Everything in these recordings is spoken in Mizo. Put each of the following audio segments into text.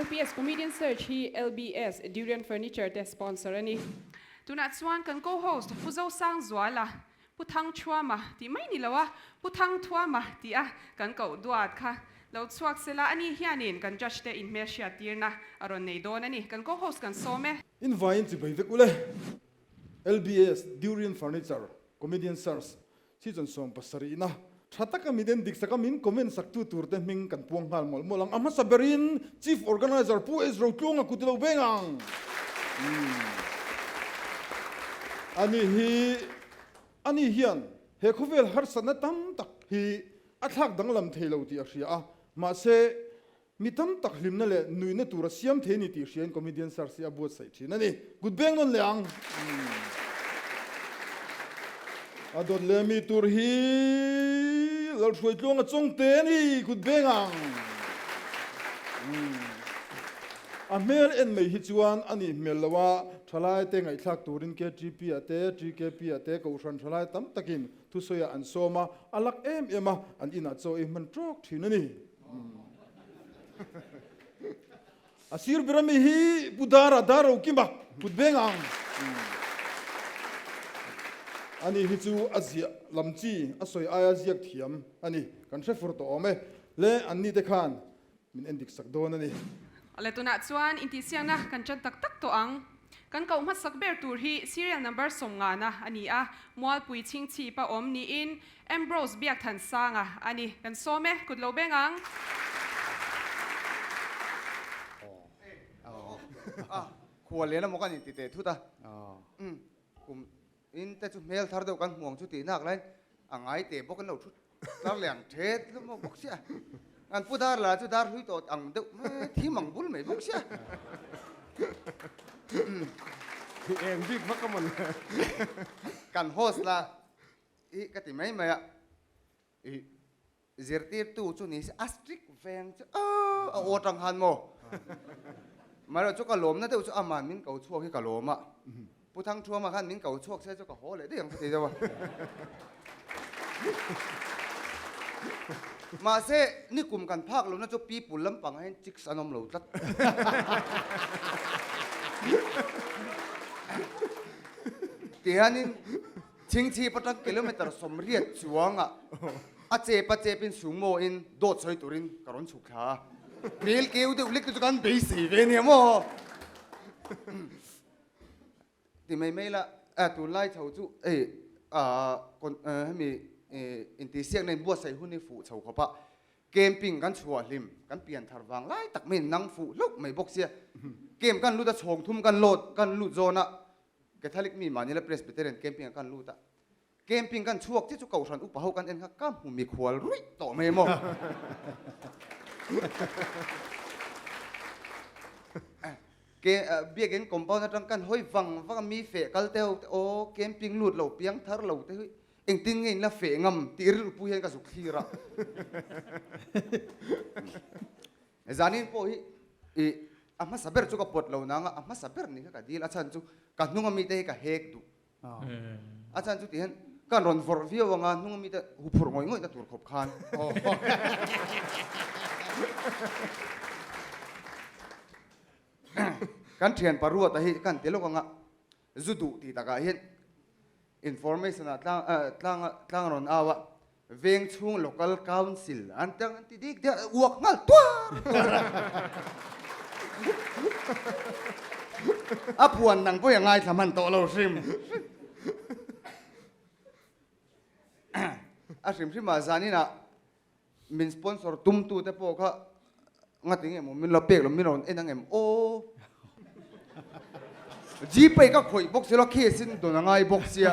LPS Comedian Search hi LBS Durian Furniture te sponsor a ni. Tunah chuan kan co-host Pu Zosangzuala, Pu Thangthuama tih mai ni lo a, Pu Thangthuama tih a kan koh duat kha lo chhuak sela ani hianin kan judge te inhmelhriat tirna a rawn nei dawn a ni. Kan co-host kan sawm e. Invaiin chi bai vek ule. LBS Durian Furniture Comedian Search Season 70 na tha taka miten dik saka min comment saktu tur te hming kan puang nghal mawlh mawlh ang. A hmasa berin Chief Organizer Pu S Rotluanga kut i lo beng ang. Ani hi ani hian he khawvel harsatna tam tak hi a thlak danglam thei lo tih a hria a, mahse Mi tam tak hlimna leh nuihna tur a siam thei a ni tih hriain comedian search hi a buatsaih thin a ni. Kut beng nawn leh ang. A dawt leh mi tur hi Lalhruaitluanga chawng te a ni. Kut beng ang. A hmel en mai hi chuan a nih hmel lo a, thalai te ngaihthlak turin KTP ah te, TKP ah te Kohhran thalai tam takin thusawiah an sawm a, a lak em em a, an inah chaw ei hman tawk thin a ni. A sir ber ami hi Pu Dara, Dar Rokima, kut beng ang. Ani hi chu a ziah lam chi, a sawi aia ziak thiam a ni. Kan hre fur tawh awm e. Le anni te khan min en dik sak dawn a ni. Awle tunah chuan intihsiakna kan chan tak tak tawh ang. Kan koh hmasak ber tur hi serial number 50 na a ni a, Mualpui chhingchhip a awm niin Ambrose Biakthansanga a ni. Kan sawm e, kut lo beng ang. Khual lian emaw kan inti teh thut a. Kum in te chu hmel thar deuh kan hmu ang chu tih nak laiin a ngai teh bawk an lo thut tlar leh ang thet hlum maw bawk sia. An pu dar la chu dar hlui tawh ang deuh mai thim ang bul mai bawk sia. Eng bik vak a mawn le. Kan host la I ka ti mai mai a, i zirtirtu chu ni se a strict veng chu aw a aw atang khan maw. Mahlo chu ka lawmna deuh chu aman min ko chhuak hi ka lawm a, Pu Thangthuama khan min ko chhuak se chu ka haw leh daih ang ka ti deuh a. Mahse nikum kan phak lohna chu people lampangah hian chicks an awm lo tlat. Tihianin Chhingchhip atang kilometer 80 chuangah a chep a chepin sumo in dawt sawi turin ka rawn chhuk thla a. Hmel keu deuh lek te chu kan beisei ve nia maw? Ti mai mai la, a tunlai chho chu hei hemi intihsiakna in buatsaih hun hi fuh chho khawp a, camping kan chhuah hlim kan pian thar vang lai tak mai in nang fuh hlauh mai bawk sia. Camp kan lut a chhawng thum kan lawt kan lut zawn a, Catholic mi mahni la Presbyterian camping ah kan lut a, camping kan chhuak chiah chu Kohhran upa ho kan en kha ka hmu mikhual ruih tawh mai maw. Ke biakin compound atang kan hawi vang vang a mi feh kal te ho te aw camping lut lo piang thar lo te hi engtin nge in la feh ngam tih rilru pu hian ka zuk thlir a. Zanin pawh hi i a hmasa ber chu ka pawt lo nang a, a hmasa ber ni kha ka dil, a chhan chu ka hnunga mite hi ka hek duh. A chhan chu tihian kan rawn vawrh viau anga hnunga mite huphurh ngawih ngawih na tur khawp khan. Kan thian paruata hi kan ti lawk anga zu duh tih takah hian information ah tlang tlang tlang rawn au a, veng chhung local council an tang an ti dik diak uak nghal tuar tuar a. A phuan dang pawh hi a ngaithla hman tawh lo hrim. A hrim hrim ah zanin ah min sponsor tum tu te pawh kha ngati nge maw min lo pek lo min rawn en ang em aw Gpay ka khawih bawk si lo case in dawn a ngai bawk sia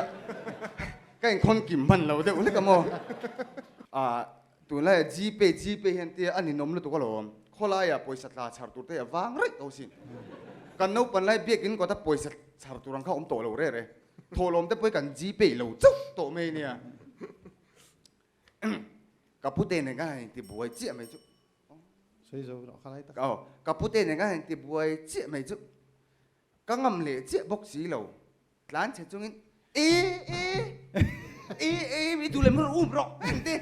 ka inkhawn kim hman lo deuh hlek a maw ah tunlai ah Gpay Gpay hian tia a ninawm lutuk alawm khawlaiah pawisa tla chhar tur te hi a vang raih tawh sin kan naupan lai biakin kawta pawisa chhar tur ang kha awm tawh lo reh reh thawhlawm te pawh hi kan Gpay lo chauh tawh mai nia. Ka pute nen khan han intibuai chiah mai chu. Sawi zo rawh kha lai tak. Aw, ka pute nen khan han intibuai chiah mai chu. Ka ngam leh chiah bawk si lo. Tlan chhe chungin e e e e mi duh lem rawh um rawh heng te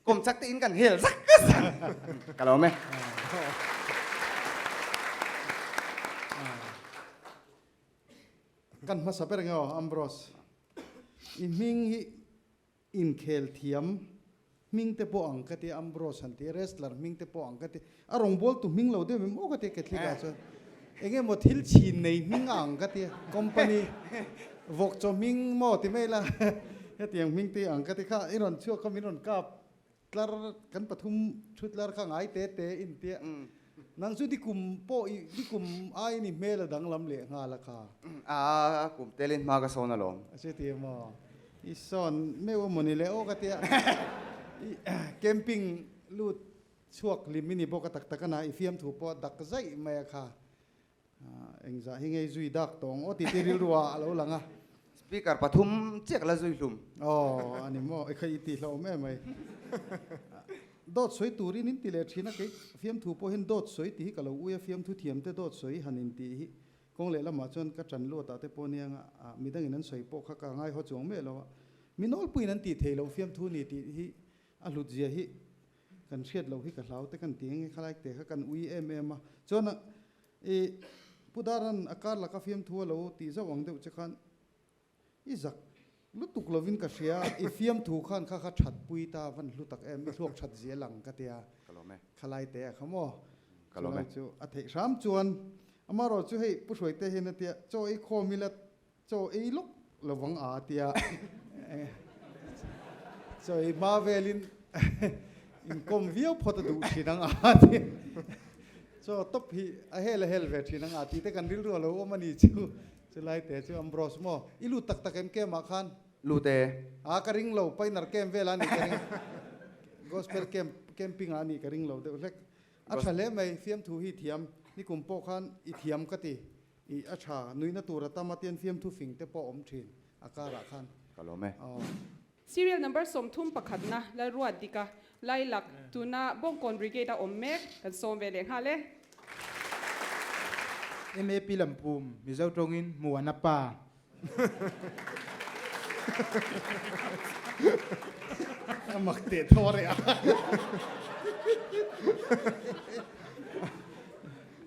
kawm chak te in kan hel zak zak. Ka lo awm e. Kan hmasa ber nge aw Ambrose. I hming hi inkhel thiam hming te pawh ang ka tia Ambrose han ti a, wrestler hming te pawh ang ka ti. A rawngbawltu hming lo deuh em aw ka tia Catholic ah chuan eng emaw thil chhin nei hming a ang ka tia company vawk chaw hming maw ti mai la hetiang hming te ang ka ti kha i rawn chhuak kha min rawn kap Tlar kan pathum thu tlar kha ngai te te in tia nang chu nikum pawh i nikum aiin i hmel a danglam leh nghal a kha. A kum telin hma ka sawn alawm. A che ti emaw i sawn meuh a mawni le aw ka tia i camping lut chhuak hlim i ni bawk a tak tak a na i fiamthu pawh a dak zaih mai a kha. Engzah hi ngei zui dak tawng aw tih te rilru ah a lo lang a. Speaker pathum chiah ka la zui hlum. Aw a ni maw, i kha i tih hlauhawm em mai. Dawt sawi turin in ti leh thin a, kei fiamthu pawh hian dawt sawi tih hi ka lo ui a, fiamthu thiam te dawt sawi han in tih hi kawng leh lamah chuan ka ṭan luat ah te pawh nia nga midangin an sawi pawh kha ka ngaihaw chuang miah lo a, mi nawlpuiin an tih theih loh fiamthu ni tih hi a hlut zia hi kan hriat loh hi ka hlau te kan ti eng nge khalai te kha kan ui em em a, chuan I Pu Daran a kar laka fiamthu a lo tih zauh ang deuh che khan i zak lutuk lovin ka hria, i fiamthu khan kha kha that pui ta van hlu tak em, i thluak that zel ang ka tia khalai te a kha maw? Chulai chu a theih hram chuan amaherawh chu hei Pu Hruaite hian a tia chaw ei khawm ila Chaw ei lawk lovang a tia chaw ei hma velin inkawm viau phawt a duh thin ang a ti. Chaw tawp hi a hel a hel ve thin ang a tih te kan rilru a lo awm a ni chu. Chulai te chu Ambrose maw i lut tak tak em kem ah khan? Lut e. A ka ring lo, Pioneer camp vel a nih ka ring. Gospel camp camping ah a nih ka ring lo deuh hlek. A tha hle mai, fiamthu hi thiam nikum pawh khan i thiam ka ti. I a tha, nuihna tur a tam a tian fiamthu fing te pawh awm thin a karah khan. Ka lawm e. Aw. Serial number 30 pakhatna Lalruat Dika, Lailak, tuna Bawngkawn Brigade a awm mek, kan sawm ve leh nghal e. MAP Lampum, Mizo tawngin Muana pa. A mak teh tho a reh a.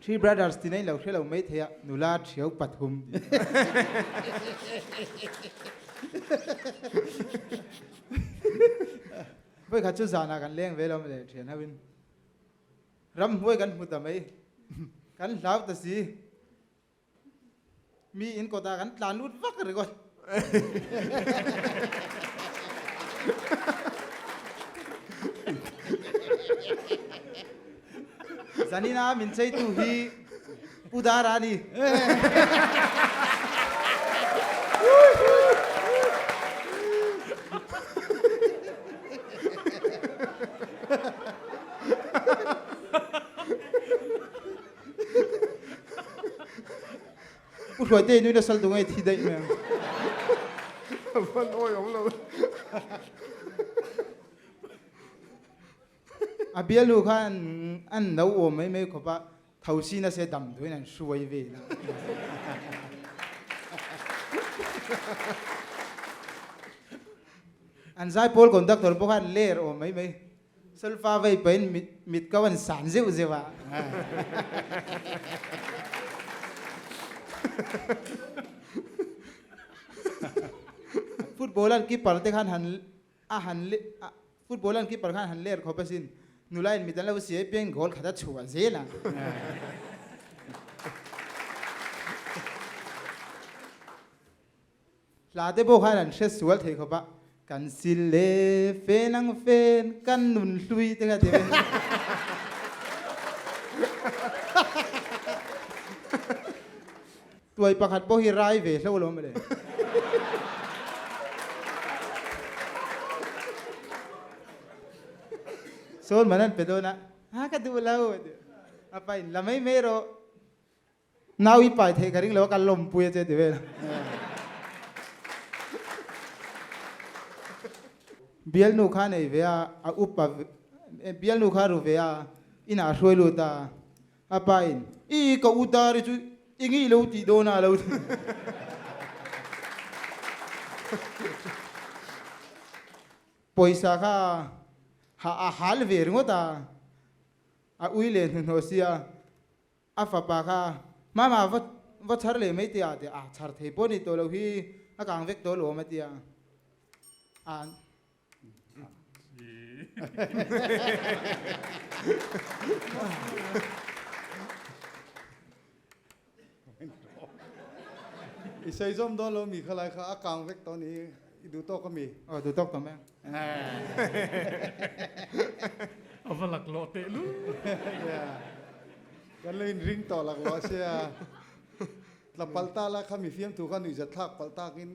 Three Brothers ti nei lo hre lo mai thei a, nula thiau pathum ti. Vawikhat chu zanah kan leng ve lo maw le thian ho in. Ramhnuai kan hmu ta mai. Kan hlau ta si. Mi in kawtah kan tlan lut vak ringawt. Zanina min cheitu hi Pu Dara a ni. U hruaite nui nasal tu ngai thi daih mai ang. Van awi awm lo. A bialu kha an an no awm mai mai khawp a, thosi na se damdawiin an hruai ve la. An zaipawl conductor pawh kha an ler awm mai mai. Solfa vei pahin mit ko an san zeuh zeuh a. Football an keeper te khan han a han football an keeper khan han ler khawp asin. Nula in mit an lo siai piang goal khat a chhuah zel a. Hla te pawh khan an hre sual thei khawp a, kan sil le fen ang fen, kan nun hlui te kha ti ve. Tuai pakhat pawh hi rai ve hlo lo mawle. Sawn man an pe dawn a, a ka duh lo a ti. A pa in la mai mai rawh. Nau i pai theih ka ring lo a, ka lawmpui a che ti vel. Bialnu kha nei ve a, a upa bialnu kha ru ve a, inah a hruai lut a, a pa in, I ka u dar i chu i ngei lo tih dawn a a lo ti. Pawisa kha a hal ve ringawt a, a ui leh hnuhnawh sia. A fapa kha, Mama va va chhar leh mai teh a ti a, chhar thei pawh ni tawh lo hi a kang vek tawh alawm a ti a. A. I sawi zawm dawn lo mi khalai kha a kang vek tawh ni i duh tawk a mi? Aw duh tawk tawh mai. A va laklawh teh lul. Kan lo inring tawh laklawh sia. Tla palh ta la kha mi fiamthu kha nuihzat thlak palh takin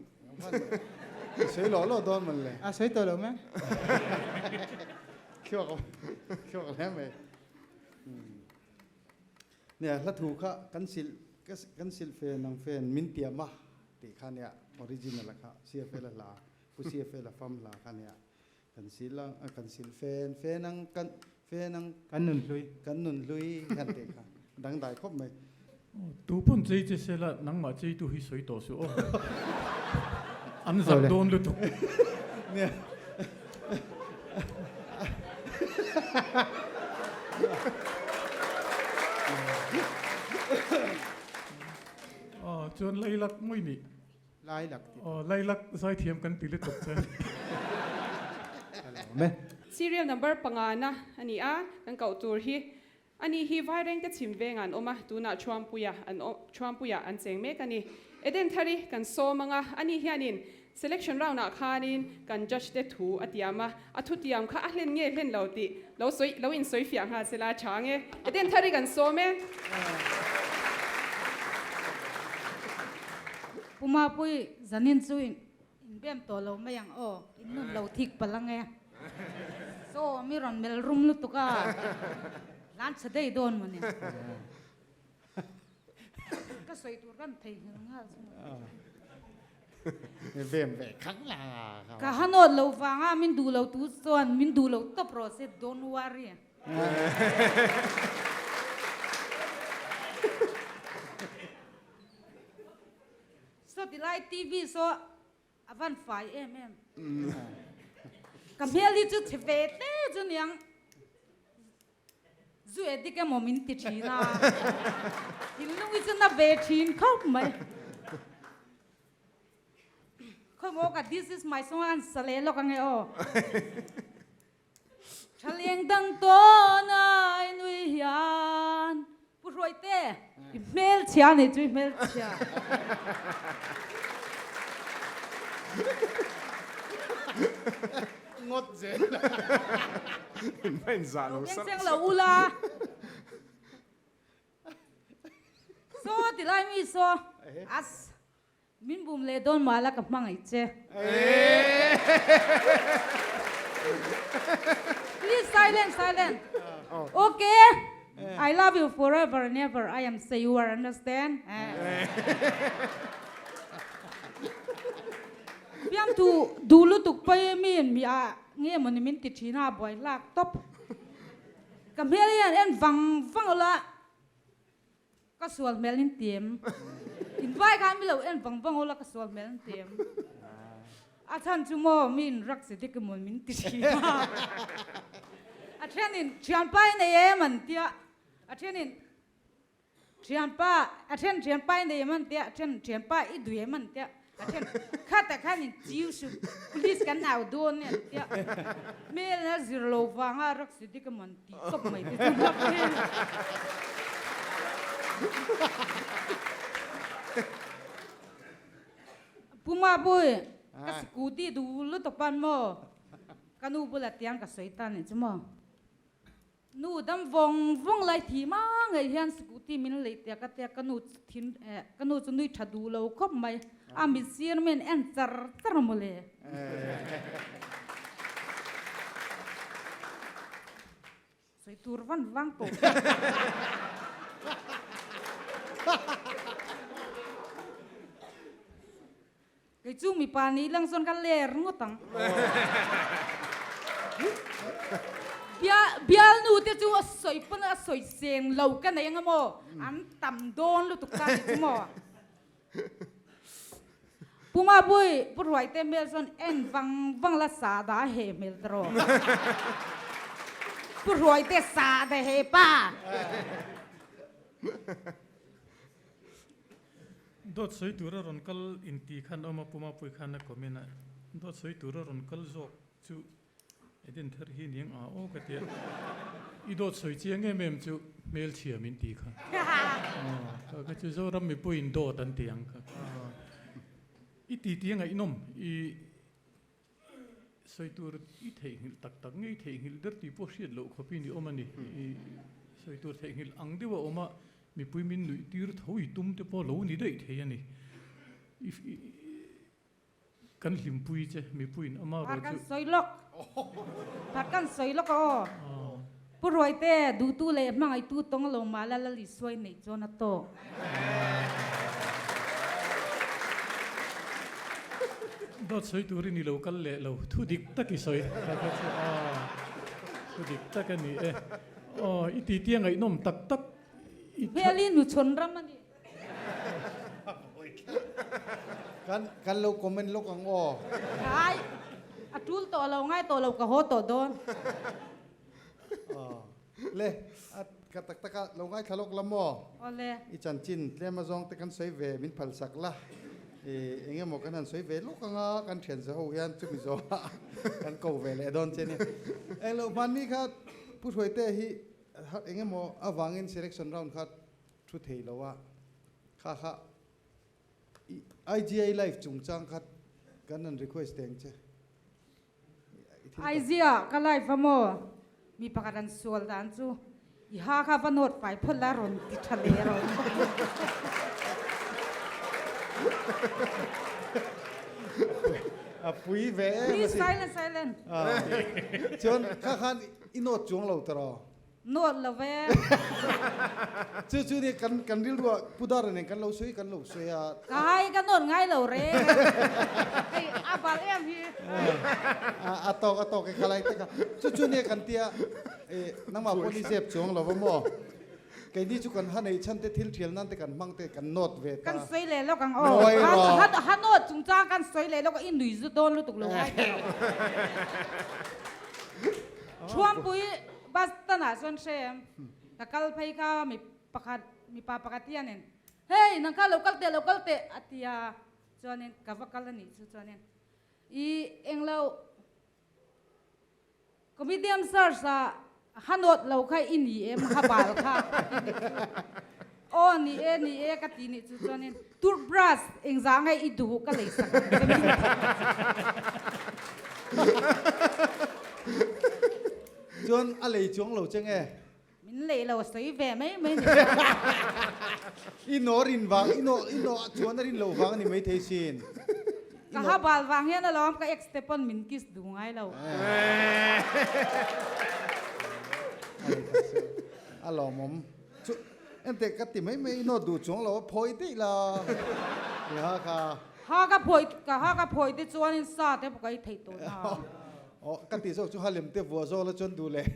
i sawi lawh lawh dawn mawn le. A sawi tawh lo mai. Thluak thluak hle mai. Nia hla thu kha kan silh kan silh fen ang fen min tiam a tih kha nia original a kha CFL a hla Pu CFL a fam hla kha nia kan silh ang kan silh fen fen ang kan fen ang kan nun hlui kan nun hlui kan tih kha dangdai khawp mai. Tu pawn chei che sela nangmah chei tu hi sawi tawh suh aw. An zak dawn lutuk. Nia. Aw chuan Lailak mawi nih. Lailak tih. Aw Lailak zaithiam kan ti lutuk che. Ka lawm e. Serial number pangana a ni a, kan koh tur hi Ani hi Vairengte chhim vengah an awm a, tunah Thuampuia an awm Thuampuia an cheng mek a ni. Eden Thari kan sawm ang a, ani hianin selection round ah khanin kan judge te thu a tiam a, a thu tiam kha a hlen nge hlen lo tih lo sawi lo insawi fiah nghal se la tha ang e. Eden Thari kan sawm e. Pu Mapui, zanin chu inbem tawh lo mai ang aw, in nun lo thik palh ang e. Saw mi rawn mel rum lutuk a, hlan chhe daih dawn maw ni? Ka sawi tur kan theihnghilh nghal chu maw. Vem ve khang la. Ka hanawt lo vanga min duh lo tu chuan min duh lo tawp rawh se, don't worry. Saw tilai TV saw A van fai em em. Ka hmel hi chu chhe ve hle chu niang. Zu edik emaw min ti thin a. Thinlung hi chu na ve thin khawp mai. Khawimaw ka this is my song a an sa leh lawk ange aw. Thaleng dang tawn ai nui hian Pu Hruaite i hmelchhia a nih chu i hmelchhia. Ngawt zel. In va inzah lo Lo beng lo ula. Saw ti lai mi saw as Min bum leh dawn mah la ka hmangaih che. Please silent silent. Okay. I love you forever and ever. I am say you are understand. Piang tu du lutuk pai mi mi a nge mawni min ti thin a buai hlak top. Ka hmel hian en vang vang la. Ka sual hmel in tim. In vai khan mi lo en vang vang ula ka sual hmel in tim. A chhan chu maw mi in rak si dik emaw min ti thin a. A then in thianpa i nei em an tia. A then in thianpa a then thianpa i nei em an tia. A then thianpa i dui em an tia. A then khatah khan in chiu su police kan au dawn e an tia. Hmel na zir lo vanga rak si dik emaw an ti tawp mai te chu mak hle. Pu Mapui, ka sikuti duh lutuk pan maw? Ka nu bulah tiang ka sawi ta nih chu maw? Nu dam vawng vawng lai thi ma ngei hian scooty min lei tia ka tia ka nu thin eh ka nu chu nui tha duh lo khawp mai a mit sir min en char char mawle. Sawi tur van vang tawh. Kei chu mipa nih lang chuan ka ler ngawt ang. Bialnu te chu a sawi pawn a sawi seng lo ka nei anga maw? An tam dawn lutuk ta ni chu maw? Pu Mapui, Pu Hruaite hmel chuan en vang vang la sa da he hmel ta rawh. Pu Hruaite sa da he pa. Dawt sawi tura rawn kal inti khan awm a, Pu Mapui khan a comment a, dawt sawi tura rawn kal zawk chu Eden thar hi niang a aw ka tia, i dawt sawi chiang em em chu hmelchhia min ti kha. Aw, ka chu Zoram mipuiin dawt an ti ang kha. I titi a ngaihnawm, i sawi tur i theihnghilh tak tak nge i theihnghilh der tih pawh hriat loh khawpin i awm a ni. I sawi tur theihnghilh ang deuh a awm a, mipui min nuih tir tho i tum te pawh lo ni daih thei a ni. I Kan hlimpui che mipuiin ama Phar rawh kan chu. sawi lawk. Phar kan sawi lawk a aw. Pu Ruaite, duhtu leh hmangaihtu tawng lo mah la Lal Isuai neih chuan a tawk. Dawt sawi turin i lo kal leh lo, thu dik tak i sawi. Kha kha chu aw, thu dik tak a ni e. Aw, i titi a ngaihnawm tak tak. I tha. Hmel i nuchhawn ram a ni. Kan kan lo comment lawk ang aw. Ai, a tul tawh lo, ngai tawh lo, ka haw tawh dawn. Aw, le, a ka tak tak a, lo ngaithla lawk la maw? Awle. I chanchin tlem azawng te kan sawi ve min phal sak la, i eng emaw kan han sawi ve lawk ang a, kan thian za ho hian chumi zawngah kan ko ve leh dawn che ni. Englo hmanni kha Pu Hruaite hi eng emaw avangin selection round kha Thu thei lo a, kha kha i IGI live chungchang kha kan rawn request teng che. I thil tak. IGI ah ka live a maw? Mi pakhat an sual dan chu i ha kha va nawt fai phawt la rawn ti tha leh rawh. A pui ve em a Please sin. silent silent. Chuan kha khan i nawt chuang lo ta rawh. Nuat lo ve. Chu chu ni kan kan rilruah Pu Dara nen kan lo sawi kan lo sawi a. Ka hai ka nawt ngai lo re. Hei a bal em hi. A tawk a tawk e khalai tak a. Chu chu nia kan tia e nangmah pawh ni zep chuang lo va maw. Keini chu kan ha nei chhan te thil thial nan te kan hmang te kan nawt ve ta. Kan sawi leh lawk ang aw. Ha nawt chungchang kan sawi leh lawk a i nui zu dawn lutuk lo ngai ta lo. Thuampui Bus tanah chuan hre em? Ka kal phei kha mi pakhat mipa pakhat hianin hei nang kha lo kal teh lo kal teh a ti a, chuanin ka va kal a nih chu chuanin i englo comedian search ah ha nawt lo kha i ni em ha bal kha a ti nih chu aw ni e ni e ka ti nih chu chuanin toothbrush engzah nge i duh ka lei sak ang che min ti. Chuan a lei chuang lo che nge? Min lei lo sawi ve mai mai ni. I naw rin vang, i naw i naw chuan a rin loh vang a ni maithei sin. Ka ha bal vang hian alawm ka ex te pawn min kiss duh ngai lo. A lawmawm. Chu enteh ka ti mai mai i naw duh chuang lo a phawi daih la. I ha kha. Ha ka phawi ka ha ka phawi te chuanin sa te pawh ka ei theih tawh na. Aw, ka tih zawk chu Halem te vuah zawk la chuan duh leh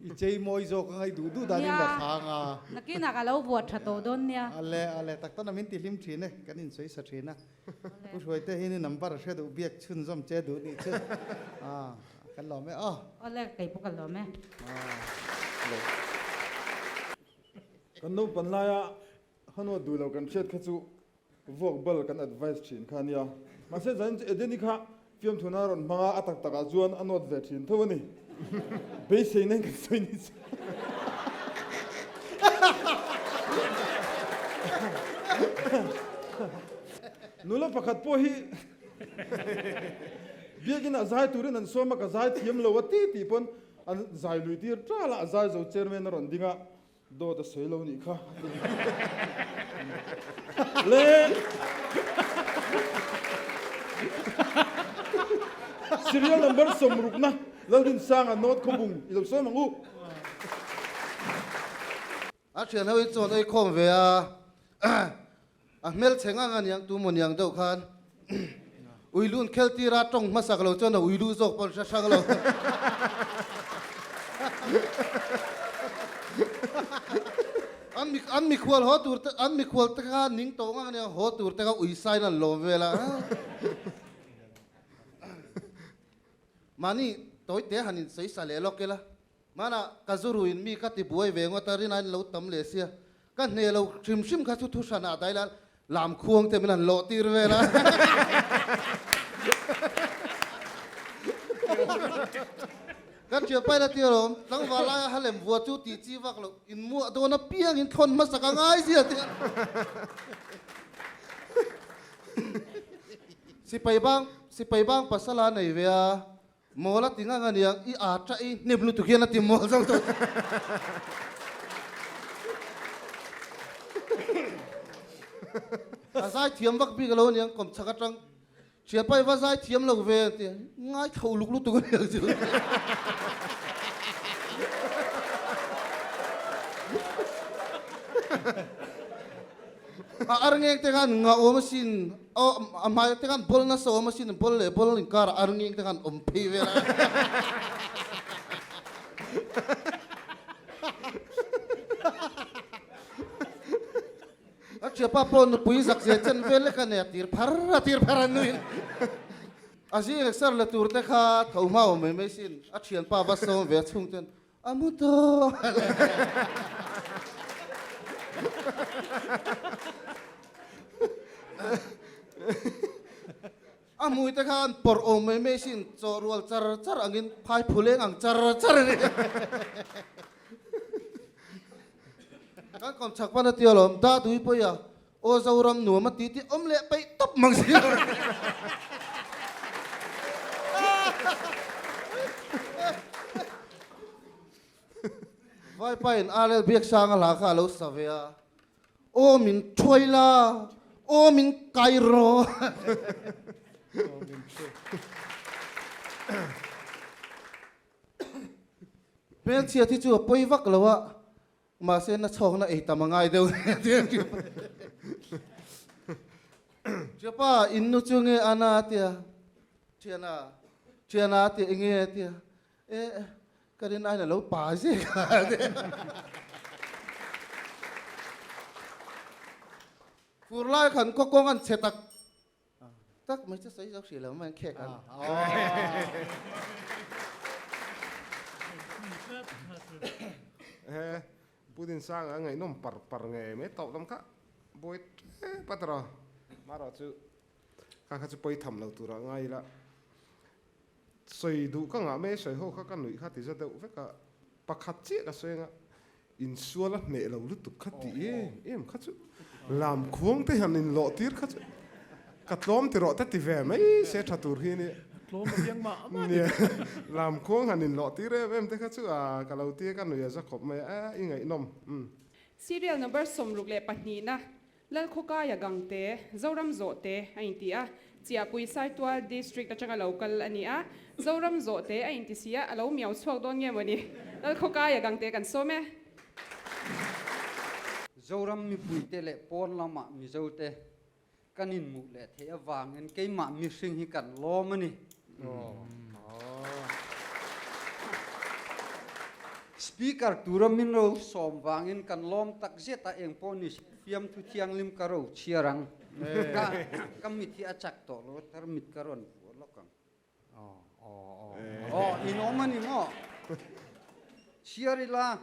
i chei mawi zawk anga i duh duh danin la thlang a. Nakinah ka lo vuah tha tawh dawn nia. Ale, ale, tak tan a min ti hlim thin e, kan insawi sa thin a. Pu Hruaite hi ni number a hre duh biak chhunzawm che duh nih chu. A, kan lawm e aw. Awle, kei pawh ka lawm e. Kan naupan laia Hano duh lo kan hriat kha chu Vuak bal kan advice thin kha ania. Mahse zanin chu Edeni kha fiamthuna rawn hmang a, a tak takah chuan a nawt ve thin tho a ni. Beisei nen kan sawi ni chu. Nula pakhat pawh hi biakinah zai turin an sawm a, ka zai thiam lo a ti tih pawn an zai lui tir tal a, a zai zo chairman a rawn ding a. Dawt a sawi lo nih kha. Le Serial number sawmrukna Laldinsanga North Khawbung i lo sawm ang u. A thian ho in chawn ei khawm ve a, a hmelchhe ngang a niang tu maw niang deuh khan Uilun khel tira tawng hmasak lo chuan a uilu zawk pawn hre hrang lo. An mi an mikhual haw tur te an mikhual te kha ning tawh ngang ania haw tur te kha ui sain an lawm vel a. Mahni tawi te han in sawi sa leh lawk ila. Hmanah ka zu ruin mi ka ti buai ve ngawt a, rin aiin lo tam leh sia. Ka hne lo hrim hrim kha chu thu hranah dai la. Lam khuang te min han lawh tir vel a. Kan thian paina tir alawm, tlangval laia halem vua chu tih chi vak loh, in muah dawn apiang in thawn hmasak a ngai zia te. Sipai bang, sipai bang pasal a nei ve a, mawl a ti ngang aniang, i aa tah i hnem lutuk hian a ti mawl zo tawh. A zai thiam vak bik alo aniang, kawmchhak atang Thianpa i va zai thiam lo ve ti ngai tho luk lutuk a niang chu. A ar ngeng te khan nga awm asin aw a hmai te khan bol nasa awm asin bol leh bol inkar ah ar ngeng te khan awm phei vel a. A thiapa pawh nupui zak zia chen vel lek a nei a tir phar a tir phar a nuin a zing leh ser la tur te kha tho hma awm mai mai sin a thianpa va sawm ve a chhung ten a mu tawh a hmui te kha an pawrh awm mai mai sin chaw rual char char angin phai phuleng ang char char a ni. Kan kawm chak pan a ti alawm, da dui pawh i a, aw Zoram nuam a ti tih awm leh peih tawp mang si lo. Vaipa in RL Biaksanga hla kha a lo sa ve a, aw min thuai la, aw min kai rawh. Hmelchhiat hi chu a pawi vak lo a, mahse na chhawkna ei tam a ngai deuh Thiapa in nu chu nge ana a tia, thiana, thiana a tia enge a tia, e ka rin aiin a lo pa zek a tia. Fur lai khan khaw kawng an chhe tak Tak mai chu sawi zo hrih lo mai an khek ang. He Pu Dinsanga a ngaihnawm par par nge mai tawp lam kha buai tep a tawrh a, marawh chu kha kha chu pawi tham lo turah ngai ila sawi duh ka ngah mai sawi ho kha ka nuih kha ti za deuh vek a, pakhat chiah ka sawi anga Insual a hneh lo lutuk kha ti em em kha chu lam khuang te hian inlawh tir kha chu ka tlawm ti rawh te ti ve mai se tha tur hi a nia. Tlawm a piang mah mah ni. Lam khuang han inlawh tir em em te kha chu a ka lo tia ka nuih a za khawp mai a i ngaihnawm. Serial number 62 na Lalkhawkaia Gangte, Zoram Zawhte a inti a, Chiahpui Saitual District atanga lo kal a ni a, Zoram Zawhte a inti si a, a lo miau chhuak dawn nge mawni? Lalkhawkaia Gangte kan sawm e. Zoram mipuite leh pawn lamah Mizote kan inhmuh leh theih avangin keimah mihring hi kan lawm a ni. Speaker tura min ro sawm vangin kan lawm tak zet a, eng pawh ni se fiamthu thianghlim ka ro chhiar ang. Ka ka mit hi a chak tawh lo, tar mit ka rawn vuah lawk ang. Aw, in awm a ni maw? Chhiar ila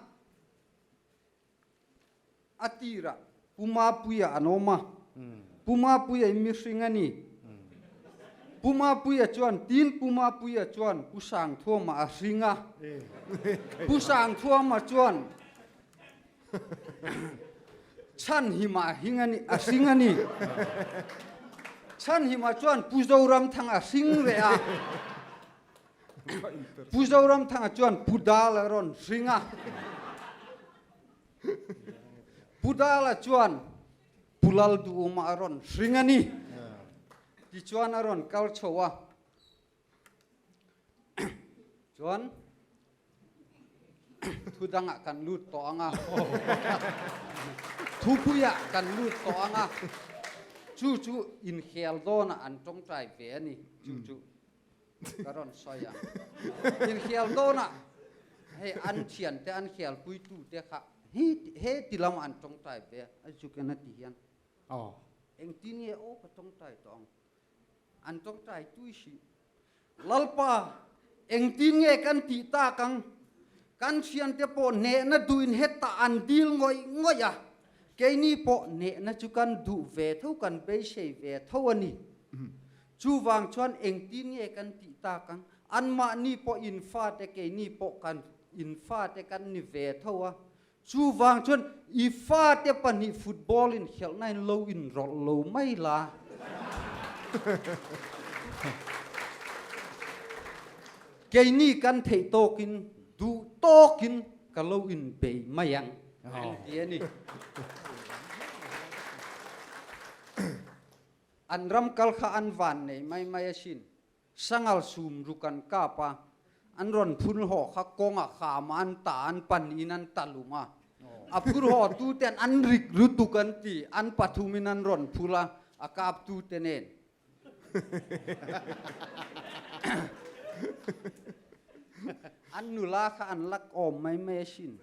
a tirah Pu Mapuia an awm a, Pu Mapuia i mihring a ni. Pu Mapuia chuan tin Pu Mapuia chuan Pu Sangthuama a hring a, Pu Sangthuama chuan Chhanhima a hring a ni, a hring a ni. Chhanhima chuan Pu Zoramthanga a hring leh a. Pu Zoramthanga chuan Pu Dala rawn hring a. Pu Dala chuan Pu Lalduhuma a rawn hring a ni. Tichuan a rawn kal chho a. Chuan thu dangah kan lut tawh ang a. Thupuiah kan lut tawh ang a. Chu chu inkhel dawnah an tawngtai ve a ni. Chu chu. Ka rawn sawi ang. Inkhel dawnah hei an thiante an khelpuitute kha hi he ti lamah an tawngtai ve a zuken a ti hian engtin nge aw ka tawngtai tawh ang an tawngtai tui hrih Lalpa engtin nge kan tih tak ang kan thiante pawh hnehna duhin hetah an dil ngawih ngawih a. Keini pawh hnehna chu kan duh ve tho, kan beisei ve tho a ni. Chuvang chuan engtin nge kan tih tak ang? Anmahni pawh in fate, keini pawh kan in fate kan ni ve tho a. Chuvang chuan i fate pahnih football in khelhna in lo inrawlh lo mai la. Keini kan theih tawkin duh tawkin ka lo inbei mai ang an ti a ni. An ram kal kha an van nei mai mai asin. Sangal sum ruk an kap a, an rawn phun haw kha kawnga kham a an ta an pan in an ta lum a. A phur haw tu ten an rik lutuk an ti, an pathum in an rawn phur a, a kap tu te nen. An nula kha an lak awm mai mai asin.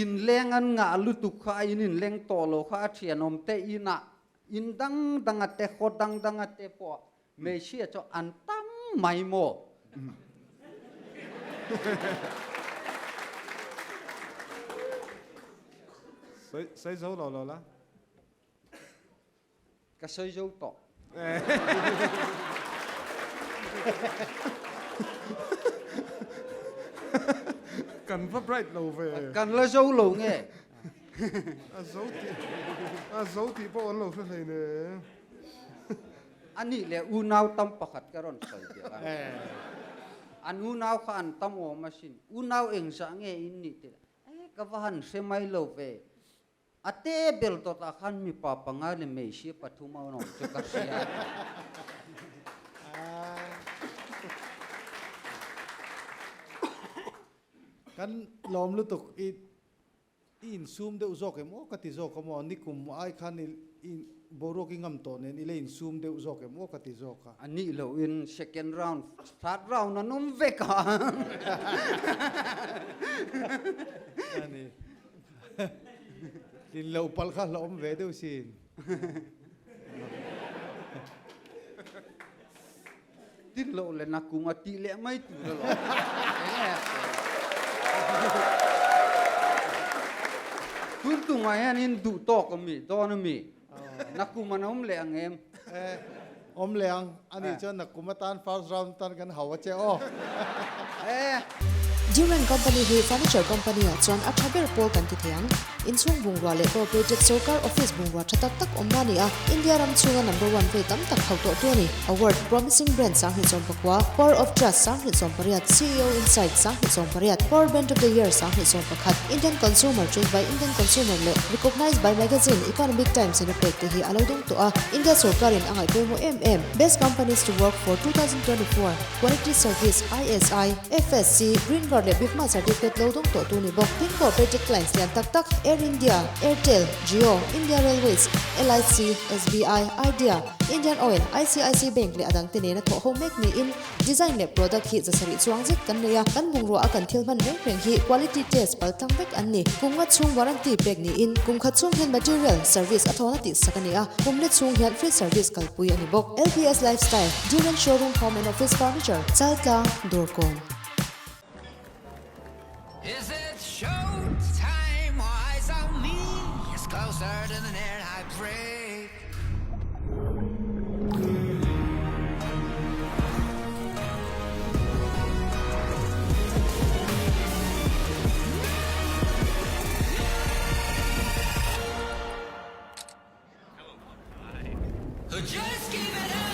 Inleng an ngah lutuk kha a in inleng tawh lo kha a thianawm te inah in dang dang a te khaw dang dang a te pawh hmeichhia chu an tam mai maw? Sawi zo lo lo la. Ka sawi zo tawh. Kan va bright lo ve. Kan la zo lo nge? A zo tih a zo tih pawh an lo hre hlei ne. A nih leh unau tam pakhat ka rawn sawi piah a. An unau kha an tam awm asin. Unau engzah nge in nih tih eh ka va han hre mai lo ve. A te ber dawtah khan mipa panga leh hmeichhia pathum a awm chu ka hria. Kan lawm lutuk i i insum deuh zawk em aw ka ti zawk a maw nikum ai khan i i boruak i ngam tawh nen i la insum deuh zawk em aw ka ti zawk a. A nih lohin second round, third round an awm vek a. A ni. Tlin loh palh kha hlauhawm ve deuh sin. Tin loh le nakum a tih leh mai tur alawm. Tun tungah hian in duh tawk a mi, dawn a mi. Nakum an awm leh ang em? Awm leh ang. Ani chuan nakum atan first round tan kan hau a che aw. Duran Company hi furniture company ah chuan a tha ber pawl kan ti thei ang. Inchhung bungrua leh corporated sorkar office bungrua tha tak tak awmna a ni a, India ram chhunga number one vei tam tak hauh tawh tu a ni. Award, Promising Brand 2019, Power of Trust 2018, CEO Insight 2018, Power Brand of the Year 2021, Indian Consumer Choice by Indian Consumer leh Recognized by Magazine, Economic Times in a pek te hi a lo dawng tawh a, India sorkarin a ngaihpawimawh em em. Best Companies to Work for 2024, Quality Service, ISI, FSC, Green Guard leh Bifma Certificate lo dawng tawh tu ni bawk. Tin corporate clients lian tak tak Air India, Airtel, Jio, India Railways, LIC, SBI, Idea, Indian Oil, ICIC Bank leh a dangte nena thawh ho mek niin design leh product hi zasarih chuang zet kan nei a, kan bungrua a kan thil hman reng reng hi quality test pal tlang vek an ni. Kum nga chhung warranty pek niin kum khat chhung hian material, service a thawhna tih sak a ni a, kum le chhung hian free service kalpui a ni bawk. LPS Lifestyle, Duran Showroom Home and Office Furniture, Chaltlang, Dawrkawn. Is it show time or eyes on me is closer to the air I breathe. Just keep it on.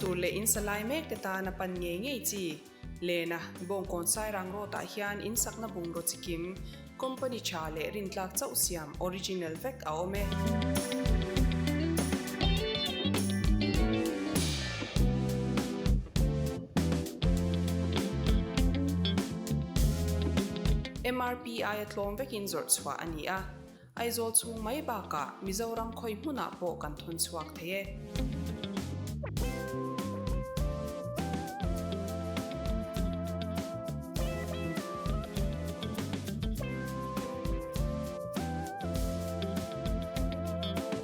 tur leh in sa lai mek te tana pan ngei ngei chi. Lena, Bawngkawn Sairang Road ah hian in sakna bungraw chikim, company tha leh rintlak chauh siam original vek a awm e. MRP aia tlawm vekin zawrh chhuah a ni a. Aizawl chhung mai bakah Mizoram khawi hmunah pawh kan thawn chhuak thei e.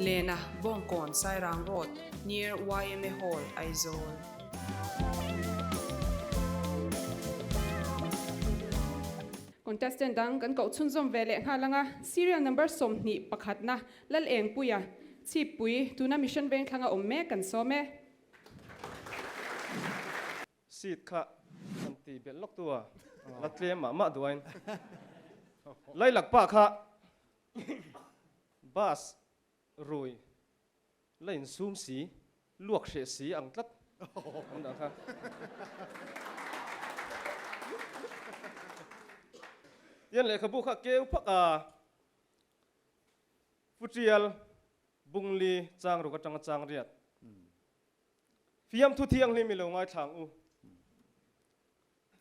Lena, Bawngkawn, Sairang Road, near yma Hall, Aizawl. Contestant dang kan koh chhunzawm ve leh nghal ang a, serial number 21 na Lal Engpuia, Chhippui, tuna Mission Vengthlanga awm mek kan sawm e. Seat kha an ti belh lawk tu a, la tlem mah mah duain Lailak pa kha bus rui la insum si, luak hreh si ang tlat an dah kha. Tian lehkhabu kha keu phak a, Futial Bungli chang ruk atanga chang riat. Fiamthu thianghlim i lo ngaithla ang u.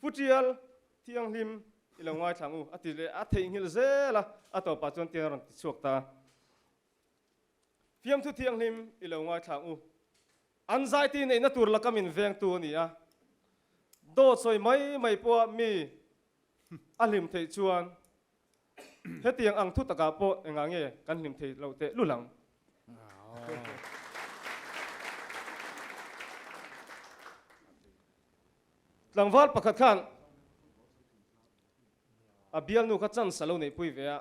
Futial thianghlim i lo ngaithla ang u a ti leh a theihnghilh zel a, a tawpah chuan tiang a rawn ti chhuak ta. Fiamthu thianghlim i lo ngaithla ang u. An zaiti neihna tur laka min vengtu a ni a. Dawt sawi mai mai pawha mi a hlim theih chuan hetiang ang thu takah pawh engah nge kan hlim thei lo teh lul ang. Tlangval pakhat khan a bialnu kha chance a lo neihpui ve a.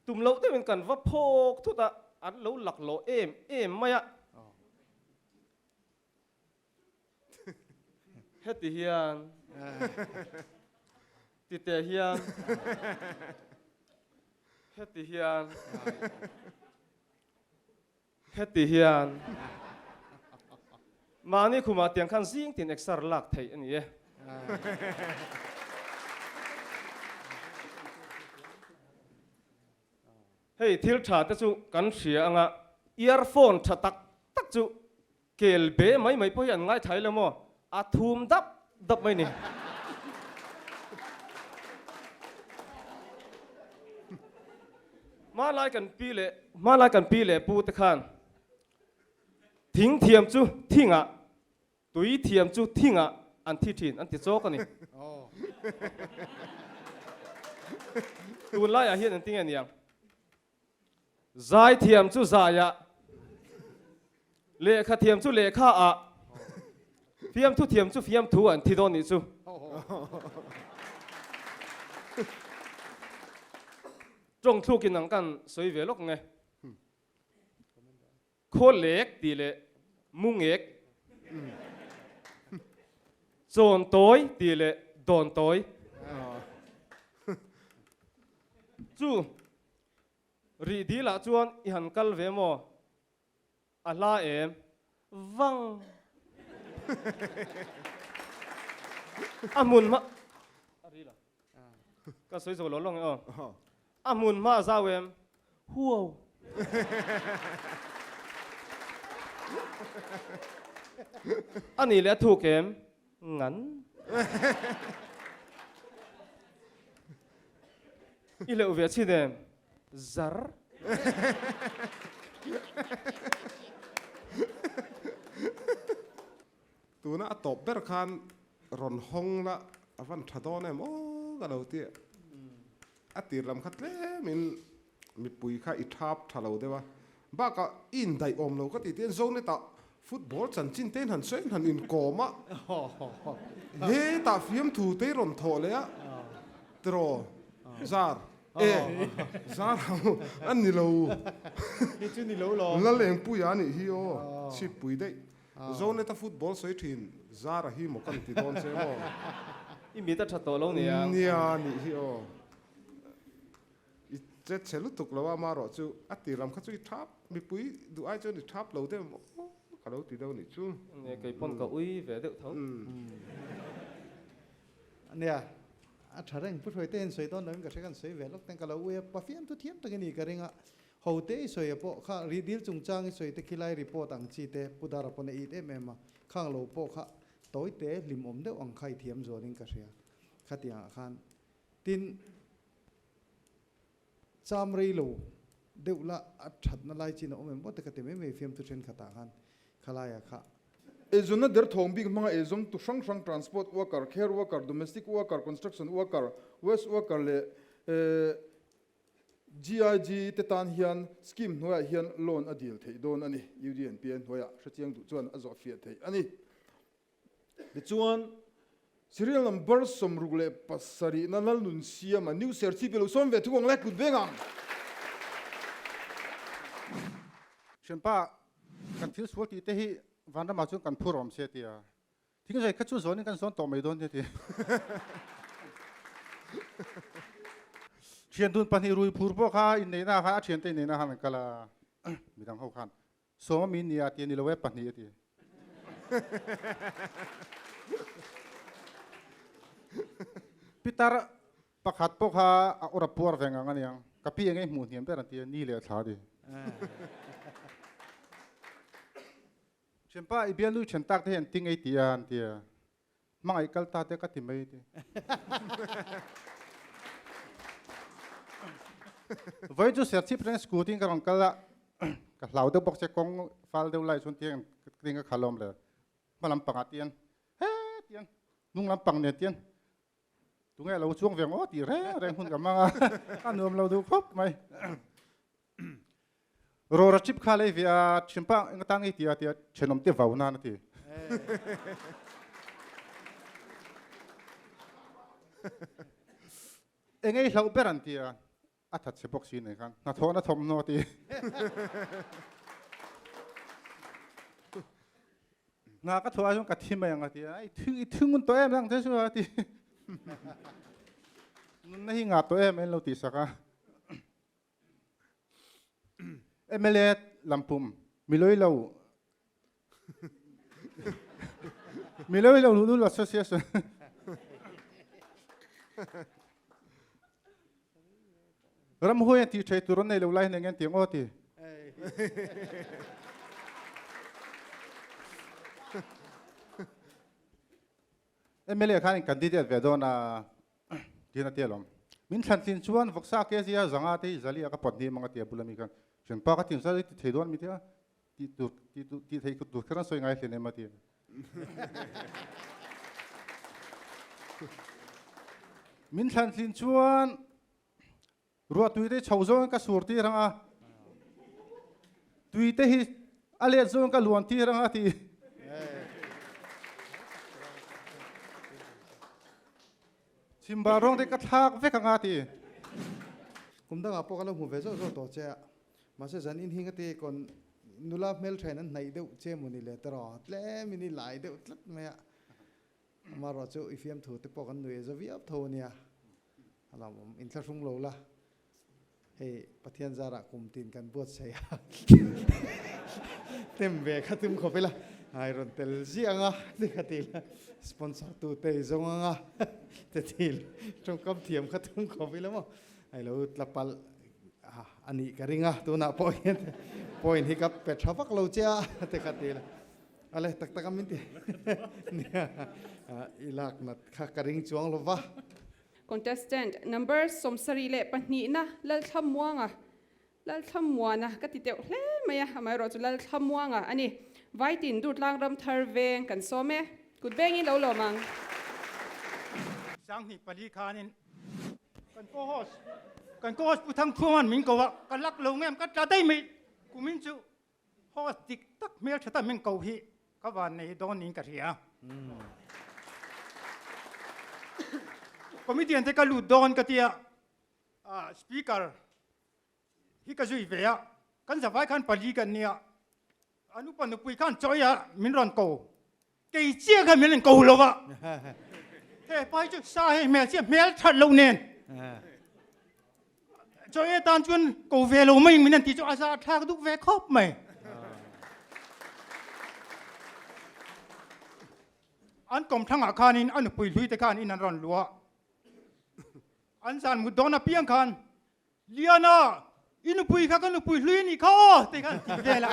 Tum loh deuhin kan va phawk thut a, an lo laklawh em em mai a. Heti hian, titeh hian, heti hian, heti hian. Mahni khumah tiang khan zing tin exer lak theih a ni e. Hei thil tha te chu kan hria anga earphone tha tak tak chu kel be mai mai pawh hi an ngaithla ila maw a thum dap dap mai ni. Hmanlai kan pi leh hmanlai kan pi leh pu te khan thing thiam chu thingah Tui thiam chu thingah an thi thin an ti chawk a ni. Tunlaiah hian engtin nge niang? Zai thiam chu zaiah, lehkha thiam chu lehkhaah, fiamthu thiam chu fiamthu an thi dawn nih chu. Tawngthlukin ang kan sawi ve lawk nge. Khawlek tih leh mungek, chawntawi tih leh dawntawi chu rih dilah chuan i han kal ve maw? A hla em? Vang! A hmun hma a ril a, ka sawi zo lo lawng e aw. A hmun hma a zau em? Huau. A nih leh a thuk em? Ngan. I leuh ve chin em? Zar. Tuna a tawp ber khan rawn hawng la a van tha dawn em aw ka lo ti a. A tir lam kha tlemin mipui kha i thap tha lo deuh a, bakah i indaih awm lo ka ti tiin Zonetah football chanchin te in han sawi in han inkawm a, hetah fiamthu te i rawn thawh leh a, tiraw Zar e Zar ang a ni lo, Lalengpuia a nih hi aw, chhippui daih. Zoneta football sawi thin Zara hi maw kan ti dawn che maw? I mit a tha tawh lo nia. Nia nih hi aw. I che chhe lutuk lo a amarawh chu a tir lam kha chu i thap mipui duh ai chuan i thap lo deuh maw? ka lo ti deuh nih chu. Nia kei pawn ka ui ve deuh tho. Nia a tha reng Pu Hruaite hian sawi dawn loin ka hre kan sawi ve lawk ten ka lo ui a Pafiam thu thiam tak i ni ka ring a ho te i sawi a pawh kha ri dil chungchang i sawi te khilai report ang chi te Pu Dara pawn a it em em a khang lo pawh kha tawi te hlimawm deuh ang kha i thiam zualin ka hria khatiang ah khan tin Cham rei lo deuh la a thatna lai chin a awm em aw te ka ti mai mai fiamthu thenkhatah khan khalaiah kha. Eizawnna derthawng bik hmanga eizawm tu hrang hrang transport worker, care worker, domestic worker, construction worker, waste worker leh GIG te tan hian scheme hnuaiah hian loan a dil theih dawn a ni. UDNPA hnuaiah hrechiang duh chuan a zawhfiah theih a ni. Tichuan, Serial number 67 na Lalnun Siama New Serchhip i lo sawm ve thu ang le, kut veng ang. Hrianpa, kan thil sual tih te hi vanramah chuan kan phur awm se tia. Thing zai kha chu zawnin kan zawn tawh mai dawn nia ti. Thian dun pahnih rui phur pawh kha inneihna khan a thiante inneihna khan an kal a, midang ho khan Sawma mi nia ti a ni lo e pahnih a ti. Pitar pakhat pawh kha a awr a puar ve ngang a niang. Ka pi eng ei hmuh hniam ber an ti a, ni leh a thla a ti. Thianpa i bialnu i then tak te hi an ting ei ti a an ti a. Hmangaih kal ta te ka ti mai ti. Vawiin chu Serchhip reng scooty in ka rawn kal a, ka hlau deuh bawk che kawng fal deuh lai chuan tiang tin ka khal awm le. Hma lampangah tian he tian hnung lampang nen tian tunge a lo chuang ve ang aw tih reng reng hun ka hmang a, a nuam lo duh khawp mai. Rawra chip kha lei ve a thianpa eng atan ngei tia tia thenawm te vau nan a ti. Engei hlauh ber an tia a that che bawk si nei khan hnathawhna thawmhnaw a ti. Hna ka thawh ah chuan ka thi mai ang a ti a, i thing i thing un tawh em ang che chu a ti. Nunna hi ngah tawh em en lo tih sak a. MLA lampum miloi lo miloi lo lulu association ramhuai an ti thei tur an nei lo lai neng an ti ngo ti MLA khan in candidate ve dawn a tin a ti alawm. Min thlan tlin chuan vawksa kg a zanga te hi zali a ka pawt hnim ang a ti a bula mi khan. Thianpa ka tin zali ti thei dawn mi tia ti tur ti tur ti thei tur kher an sawi ngai hlen em a ti. Min thlan tlin chuan Ruah tui te chho zawng in ka sur tir ang a, tui te hi a let zawng ka luan tir ang a ti. Chimba rawng te ka thlak vek ang a ti. Kum dangah pawh ka lo hmu ve zawh zawh tawh che a, mahse zan in hing a ti kawn nula hmelthain an hnaih deuh che maw ni le tiraw, tlem in i lai deuh tlat mai a. Amaherawh chu i fiamthu te pawh kan nuih za viau tho a nia, a lawmawm inthlahrung lo la, hei Pathian zarah kum tin kan buatsaih a, hnem ve kha tum khawp ila, hai rawn tel ziah ang a ti kha ti ila, sponsor tu te i zawng ang a ti ti ila, tawngkam thiam kha tum khawp ila maw, hei lo tla palh a nih ka ring a, tunah pawh hian point hi ka pe tha vak lo che a ti kha ti ila. Ale tak tak a min ti nia i lak nat kha ka ring chuang lo va. Contestant number 72na Lalthlamuanga Lalthlamuana ka ti teuh hle mai a, amaherawh chu Lalthlamuanga a ni. Vaitin Durtlang Ramthar veng kan sawm e. Kut vengin lo lawm ang. 2004 khanin kan co-host kan co-host Pu Thangthuaman min ko a, ka lak lo ngem ka tla daih mai kumin chu Host dik tak hmel tha tak min ko hi ka van nei dawn niin ka hria. Comedian te ka lut dawn ka tia, speaker hi ka zui ve a, kan zavai khan pali kan nia, an upa nupui khan chawi a min rawn ko, kei chiah khan min rawn ko lo a, he pa hi chu sa hei hmel chiah hmel that loh nen chawi atan chuan ko ve lo mai min an ti chu a za thlak duk ve khawp mai. An kawmthlangah khanin a nupui hlui te khan in an rawn luah. An zan mut dawn apiang khan, Liana, i nupui kha ka nupui hlui a nih kha aw tih khan ti vel a.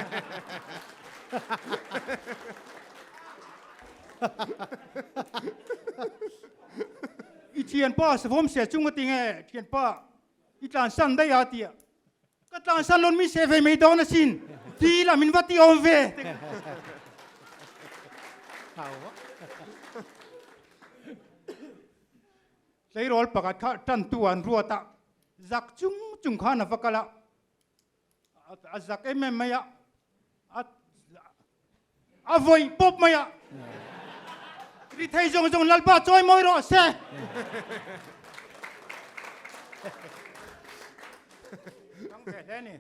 I thianpa savawm se chung a ti nge, thianpa i tlansan daih a ti a. Ka tlansan lawn min se ve mai dawn asin, ti ila min va ti awm ve. Tleirawl pakhat kha tantu an ruat a, zak chung chung khan a va kal a, a zak em em mai a, a vawih pawp mai a, ri thei zawng zawng Lalpa chawi mawi rawh se. Tang ve hle ni.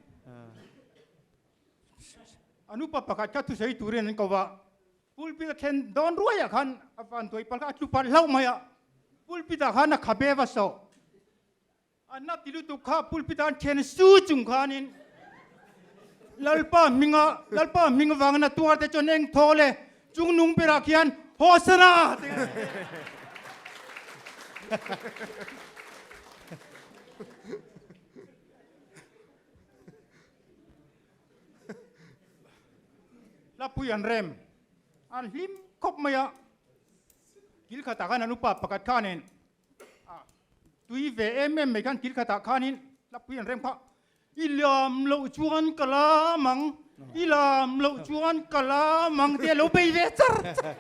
An upa pakhat kha thusawi turin an ko va. Pulpit a thlen dawn ruaiah khan a van tuai pal kha a tlu palh hlauh mai a, pulpit ah khan a khabe va sawh. A na ti lutuk kha pulpit ah an then su chung khanin Lalpa hminga Lalpa hming avangin a tuar te chuan eng thaw le chung nung berah khian Hosana! Ti a Hlapui an rem, an hlim khawp mai a, kil khatah khan an upa pakhat khanin tui ve em em mai khan kil khatah khanin hlapui an rem kha, I lam loh chuan ka lam ang, i lam loh chuan ka lam ang tia lo bei ve char char.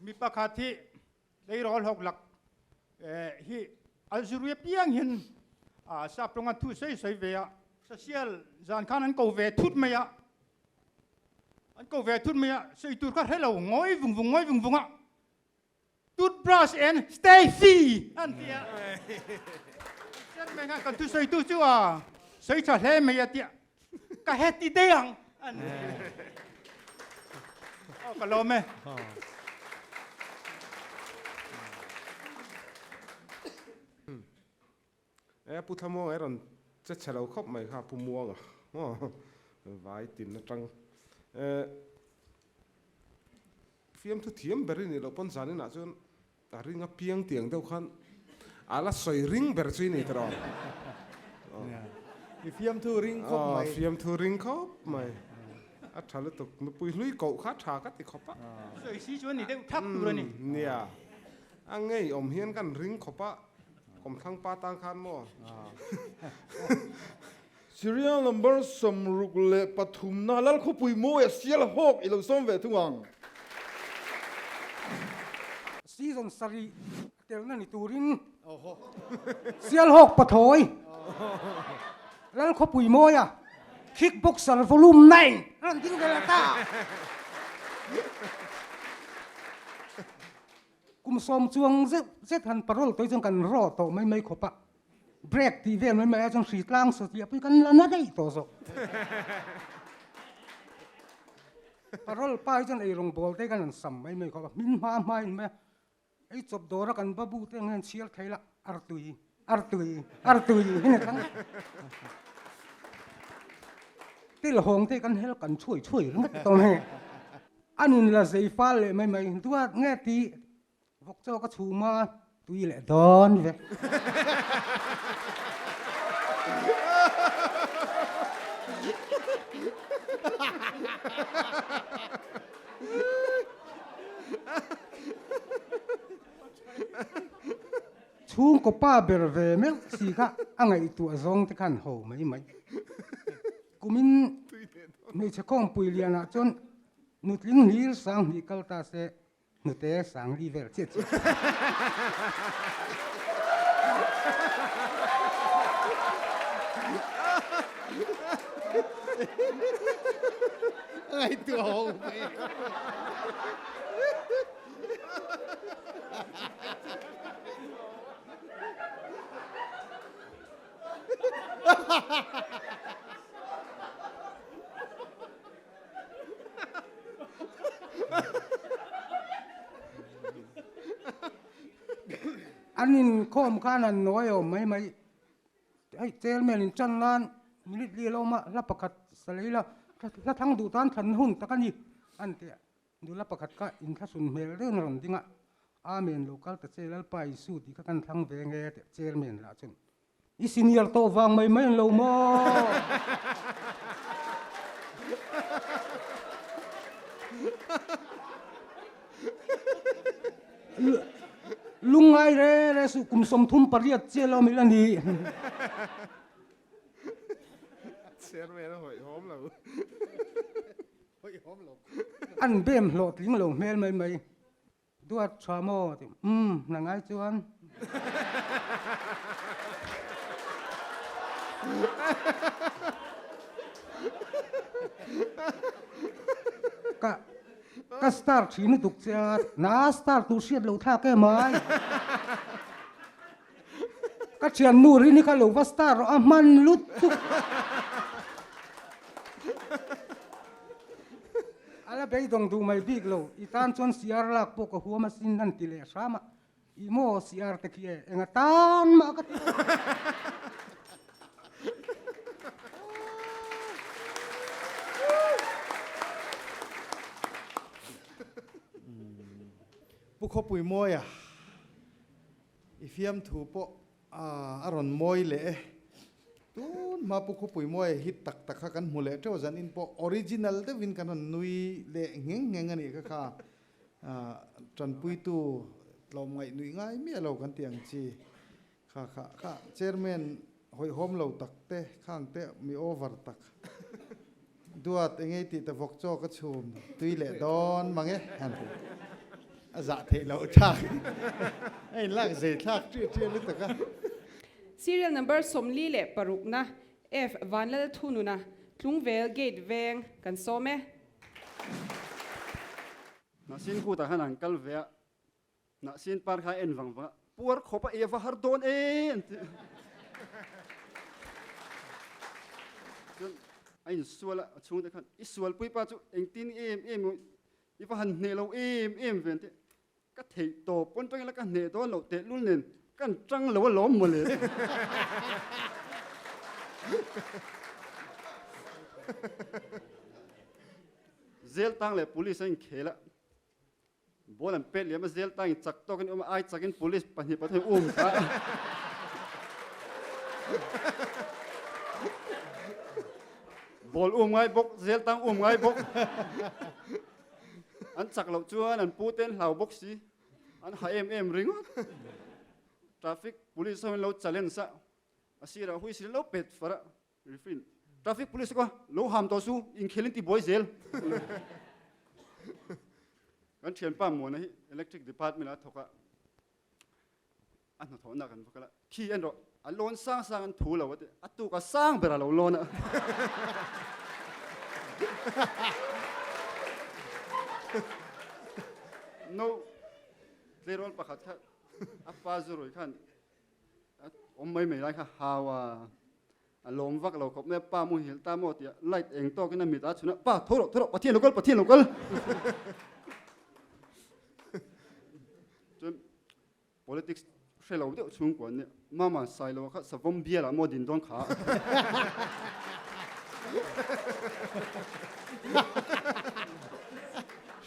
Mi pakhat hi tleirawl hawk lak hi a zurui apiang hian sap tawnga thu sawi sawi ve a, social zan khan an ko ve thut mai a, an ko ve thut mai a, sawi tur kha hre lo ngawi vung vung ngawi vung vung a, toothbrush and stay free an ti a, chet mai khan kan thu sawi tu chu a sawi tha hle mai a tia, ka heti daih ang an ti. Aw ka lawm e. E Pu Thlamuanga i rawn che chhe lo khawp mai kha Pu Muanga maw vai tin atang e fiamthu thiam ber i nih loh pawn zanin ah chuan A ring a piang tiang deuh khan a la sawi ring ber chu i ni tawh. I fiamthu ring khawp mai. Fiamthu ring khawp mai. A tha lutuk. Nupui hlui koh kha tha ka ti khawp a. Sawi si chuan ni deuh thak tur a ni. Nia. A ngei awm hian kan ring khawp a. Kawmthlang pa tan khan maw. Serial number 63 na Lalkhawpui mawi a sial hawk i lo sawm ve thung ang. Season sarih a telna ni turin Sialhawk pathawi Lalkhawpui mawia Kickboxer Volume 9 a rawn ding ve leh ta. Kum sawm chuang zeuh zet han parole tawih chuan kan raw tawh mai mai khawp a. Break tih vel mai mai ah chuan hri tlang satliah pawh hi kan la na daih tawh zawk. Parole pa hi chuan ei rawng bawl te kan han sam mai mai khawp a, hmin hma hma in mai a, ei chawp dawr a kan babu te ang hian chhiar thei la, artui, artui, artui hi ni thang. Tilhawng te kan hel kan chhuai chhuai ringawt tawh mai. An in la zei fal leh mai mai, duat nge tih Vawk chaw ka chhum a, tui leh dawn ve. Chhungkaw pa ber ve meuh si kha a ngaihtuah zawng te khan ho mai mai. Kumin hmeichhe khawmpui lianah chuan nutling hlir sang hnih kal ta se Hnute sangli vel chiah chiah. Ngaihtuah ho mai. An inkhawm khan an nawi awm mai mai. Hei chairman in tan nan minute li a lo awm a, hla pakhat sa lei la, hla thlang duh tan thlan hun tak a ni a ni teh. Nula pakhat kha inthlahrun hmel deuhin a rawn ding a, Amen lo kal ta che Lalpa Isu tih kha kan thlang ve nge teh chairman lah chuan I senior tawh vang mai mai an lo maw? Lungngai re re suh kum 38 chiah lo mil a ni. Chairman a hawihhawm lo. An bem hlawhtling lo hmel mai mai. Duat tha maw? Ti umm hna ngai chuan. Ka ka star thin lutuk che a, na star tur hriat loh thlak em ai. Ka thiannu rini kha lo va star rawh a hman lutuk. A la beidawng duh mai bik lo, i tan chuan CR lak pawh ka huam asin an ti leh hram a, i maw CR te khi e, enga tan mah ka ti lo. Pu Khawpui Mawia, I fiamthu pawh a rawn mawi leh e. Tun hma Pu Khupui Mawia hit tak tak kha kan hmu leh teuh zan in pawh original deuhin kan rawn nui leh ngheng ngheng a nih kha kha tanpuitu tlawmngaih nuih ngai miah lo kan tih ang chi kha kha kha chairman hawihhawm lo tak te khang te mi over tak Duat engei tih ta vawk chaw ka chhum tui leh dawn mang e han ti. A zah theih loh thlak a in lak zei thlak ṭiah ṭiah lutuk a. Serial number 46 na F Vanlal Thununa Tlungvel Gate Veng kan sawm e. Hnahsin kutah khan an kal ve a, Hnahsin par kha en vang vang a, puar khawp a ei a va har dawn e an ti. Chuan a insual a, a chhungte khan i sualpui pa chu engtin em em i va han hneh lo em em ve an ti. Ka theih tawp pawn tangin la ka hneh dawn loh tehlul nen kan tang lo alawm mawle. Zel tang leh police a inkhel a. Ball an pet liam a zel tangin chak tawkin awm a, ai chakin police pahnih pathum um kha. Ball um ngai bawk, zel tang um ngai bawk. An chak loh chuan an pu te an hlau bawk si, an ha em em ringawt. Traffic police ho in lo challenge a, a sirah whistle lo pet far a. Referee, Traffic police kua lo ham tawh su, inkhel in ti buai zel. Kan thianpa Muana hi electric department a thawk a, a hnathawhna kan va kal a, khi en rawh, a lawn sang sang an thu lo a ti, a tuk a sang ber a lo lawn a. No, tleirawl pakhat kha a pa zurui khan awm mai mai lai kha hau a, a lawm vak lo khawp mai a, pa muhil ta maw tih a light eng tawkin a mit a chhun a, pa tho rawh tho rawh Pathian lo kal Pathian lo kal chuan politics hre lo deuh chhungkua an nia, mama Sailoa kha savawm bialah maw din dawn kha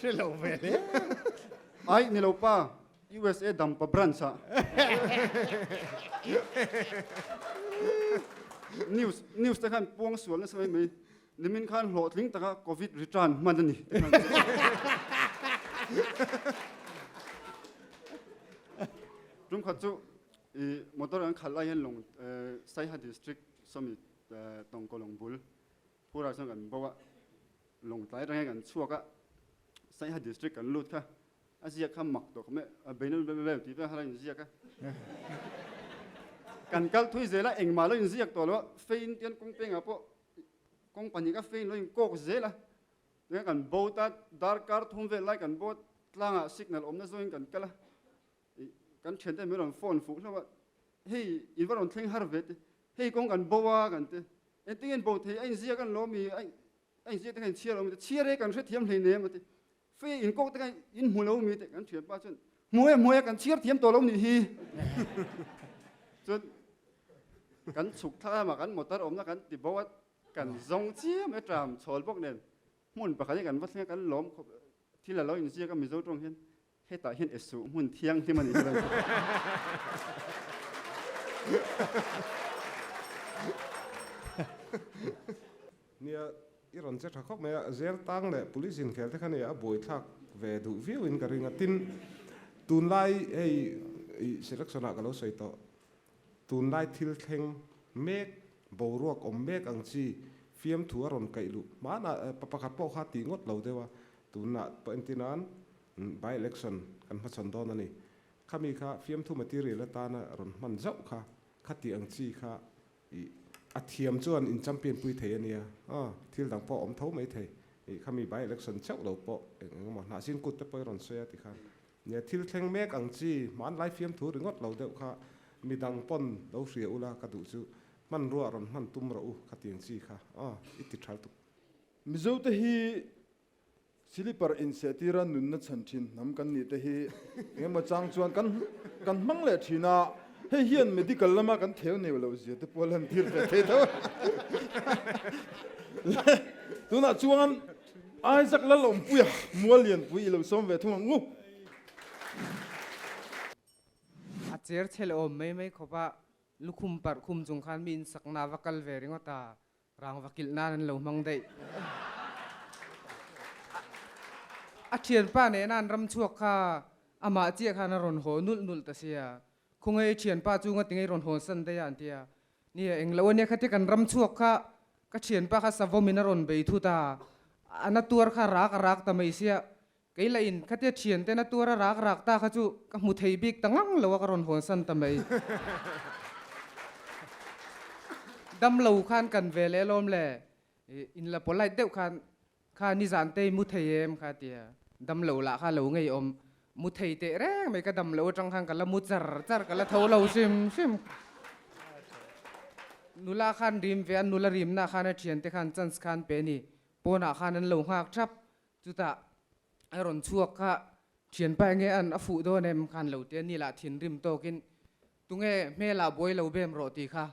hre lo ve hle ai ni lo pa USA Dampa branch ah news news te khan puang sual nasa mai mai nimin khan hlawhtling taka covid return hman a ni tum khat chu i motor an khalh lai hian long Saiha district sawmi tawngkawlawng bul phurah chuan kan bo a Lawngtlai atang hian kan chhuak a Saiha district kan lut kha A ziak kha mak tawh khawp a, beina vel tih vel kha lo inziak a. Kan kal thui zel a, engmah lo inziak tawh lo a, fein tian kawng pengah pawh kawng pahnih kha fein lo inkawk zel a. Tunge kan boat a, darkar thum vel lai kan boat tlangah signal awmna zawngin kan kal a. Kan thiante min rawn phone fuh hlauh a, hei in va rawn thleng har ve te, hei kawng kan bo a kan ti. Engtin nge in bo thei, a inziak an lo mi, a inziak te kha inchhiar lo mi te, chhiar e kan hrethiam hleinem a ti. Fei in kawk te kha in hmu lo mi teh kan thianpa chuan hmu e hmu e kan chhiar thiam tawh lo nih hi. Chuan Kan chhuk thlak lamah kan motor awmna kan ti bo a, kan zawng chiam e tram chhawl bawk nen hmun pakhat hi kan va thleng a, kan lawm khawp thil a lo inziak a Mizo tawng hian hetah hian esuh hmun thianghlim a nih hi. Nia, i rawn che tha khawp mai a, zel tang leh police inkhel te kha nia a buaithlak ve duh viau in ka ring a, tin tunlai hei i selection ah ka lo sawi tawh, tunlai thil thleng mek boruak awm mek ang chi fiamthu a rawn kaih luh hmanah pa pakhat pawh kha tih ngawt lo deuh a, tunah pawh entir nan by election kan hmachhawn dawn a ni, khami kha fiamthu material atana rawn hman zauh kha khati ang chi kha Ih, a thiam chuan in champion pui thei a nia. Aw, thil dang pawh a awm tho mai thei. Ih, khami by election chauh lo pawh eng eng emaw hnah sin kut te pawh i rawn sawi a tikhan. Nia, thil thleng mek ang chi, hmanlai fiamthu ringawt lo deuh kha midang pawn lo hria ula ka duh chu hmanrua rawn hman tum rawh u khatiang chi kha. Aw, i ti thal tuk. Mizote hi Silipar insehtira nunna chhan thin hnam kan nih te hi engemaw chang chuan kan kan hmang leh thin a, hei hian medical lama kan theu neu loh zia te pawh a lan tir ve thei tho a. Le tunah chuan Isaac Lalawmpuia mual lianpui i lo sawm ve thung ang u. A cher chhe leh awm mai mai khawp a, lukhum parh khum chung khan mi insakna va kal ve ringawt a, Rangva kilh nan an lo hmang daih. A thianpa nena an ram chhuak kha amah chiah khan a rawn haw nulh nulh ta sia. Khawngei thianpa chu nga tingei rawn hawn san daih a an ti a. Nia englo ania khatia kan ram chhuak kha ka thianpa kha savawmin a rawn bei thut a, a na tuar kha rak a rak ta mai sia. Kei lah in khatia thiante na tuar a rak rak ta kha chu ka hmu thei bik ta ngang lo a ka rawn hawn san ta mai. Dam lo khan kan ve leh alawm le, in la polite deuh khan kha nizan te i mu thei em kha tia dam lo lah kha lo ngei awm mu thei teh reng mai ka dam lo atang khan ka la mu char char ka la tho lo hrim hrim. Nula khan rim ve a nula rimna khan a thiante khan chance khan pe ni pawnah khan an lo nghak thap Chutah a rawn chhuak kha thianpa enge an a fuh dawn em khan lo ti a, ni lah thinrim tawkin tunge hmelah buai lo bem rawh tih kha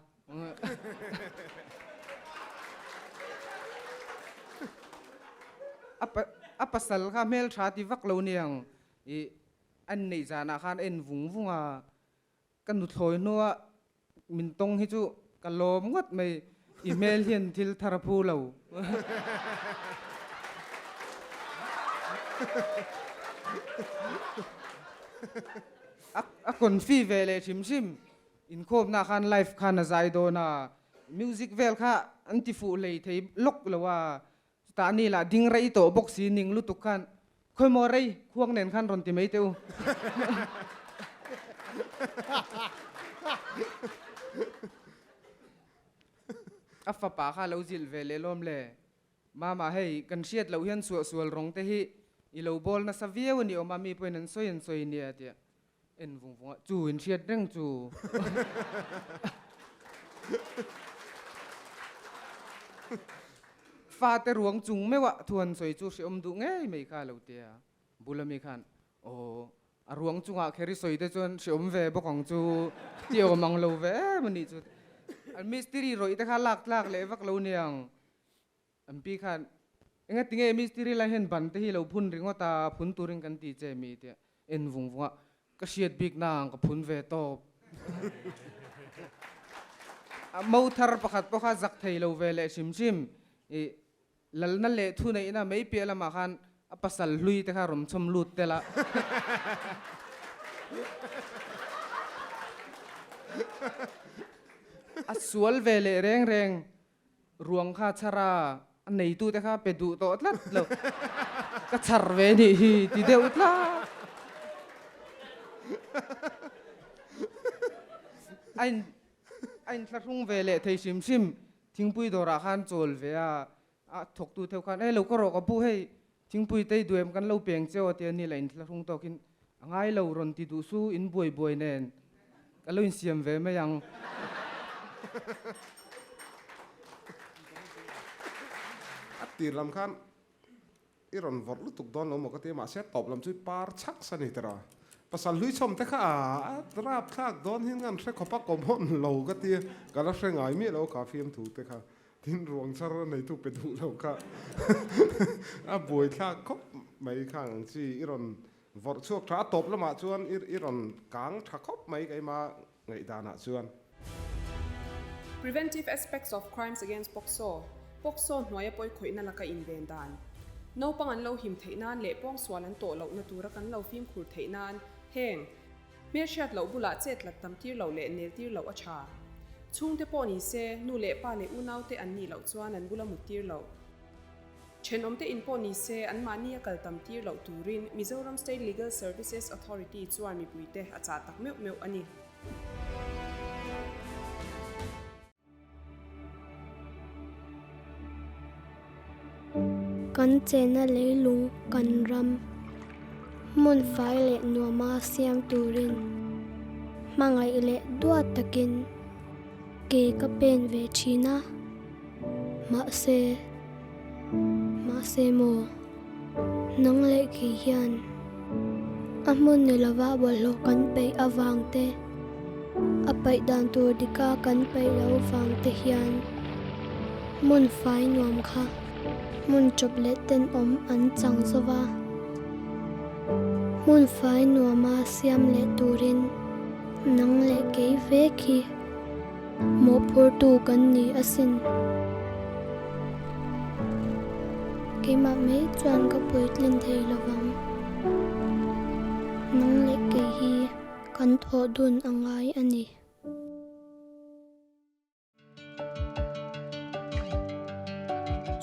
a pasal kha hmel tha ti vak lo niang ih an neih zanah khan a en vung vung a, ka nuthlawi hnua Min tawng hi chu ka lawm ngawt mai, i hmel hian thil thar a phu lo. A confi ve leh hrim hrim, inkhawmna khan live khan a zai dawn a, music vel kha an ti fuh hlei thei lawk lo a, chutah ni lah ding rei tawh bawk si ning lutuk khan Khawimaw rei khuang nen khan rawn ti mai teh u. A fapa kha lo zilh ve leh lawm le. Mama hei kan hriat loh hian suahsual rawng te hi i lo bawl nasa viau a ni awm a, mi pawhin an sawi an sawi nia tia en vung vung a, chu in hriat reng chu. Fate ruang chung meuh ah thu han sawi chu hrehawm duh ngei mai kha lo tia bula mi khan aw a ruang chungah kher i sawi te chuan hrehawm ve bawk ang chu ti awm ang lo ve em a nih chu an mistiri rawih te kha lak tlak leh vak lo niang an pi khan enga tinge mistiri lai hian ban te hi lo phun ringawt a phun turin kan ti che mi tia en vung vung a Ka hriat bik na ang ka phun ve tawp. A mo thar pakhat pawh kha zak thei lo ve leh hrim hrim. I lalna leh thu neihna mai piah lamah khan a pasal hlui te kha rawn chhawm lut tel a. A sual ve leh reng reng. Ruang kha chhar a, a neitute kha pe duh tawh tlat lo. Ka chhar ve nih hi ti deuh tlat. A in a inthlahrung ve leh thei hrim hrim. Thingpui dawrah khan chawl ve a, a thawktu theuh khan, Ei lo ka rawh ka pu hei, thingpui tei duh em kan lo peng cheu a tia ni la inthlahrung tawkin a ngai lo rawn ti duh su in buai buai nen ka lo insiam ve mai ang. A tir lam khan i rawn vawrh lutuk dawn lo maw ka ti a, mahse tawp lam chu i par chhak sa ni tiraw. Pasal hlui chhawm te kha a rapthlak dawn hian kan hre khawp a kawm hawn lo ka tia ka la hre ngai miah lo kha fiamthu te kha tin ruang char a neitu pe duh lo kha a buaithlak khawp mai khang ang chi i rawn vawrh chhuak tha a tawp lamah chuan i rawn kang tha khawp mai keima ngaihdanah chuan. Preventive Aspects of Crimes Against POCSO, POCSO hnuaia pawikhawihna laka inven dan. Naupang an lo him theih nan leh pawngsual an tawh lohna tura kan lo fimkhur theih nan heng hmelhriat loh bulah chet lat tam tir loh leh nel tir loh a tha. Chhungte pawh ni se, nu leh pa leh unaute an nih loh chuan an bula mut tir loh. Thenawmte in pawh ni se, anmahni a kal tam tir loh turin Mizoram State Legal Services Authority chuan mipuite a chah tak meuh meuh a ni. Kan chenna leilung kan ram hmun fai leh nuama siam turin hmangaih leh duat takin ke ka pen ve thin a, mahse, mahse maw, nang leh kei hian a hmun ni lova bawlhhlawh kan peih avang te, a paih dan tur dika kan paih lo vang te hian hmun fai nuam kha hmun chawp leh tenawm an chang zo va. Hmun fai nuama siam leh turin nang leh kei vek hi mawhphurtu kan ni asin. Keimah mai chuan ka puitlin thei lovang. Nang leh kei hi kan thawh dun a ngai a ni.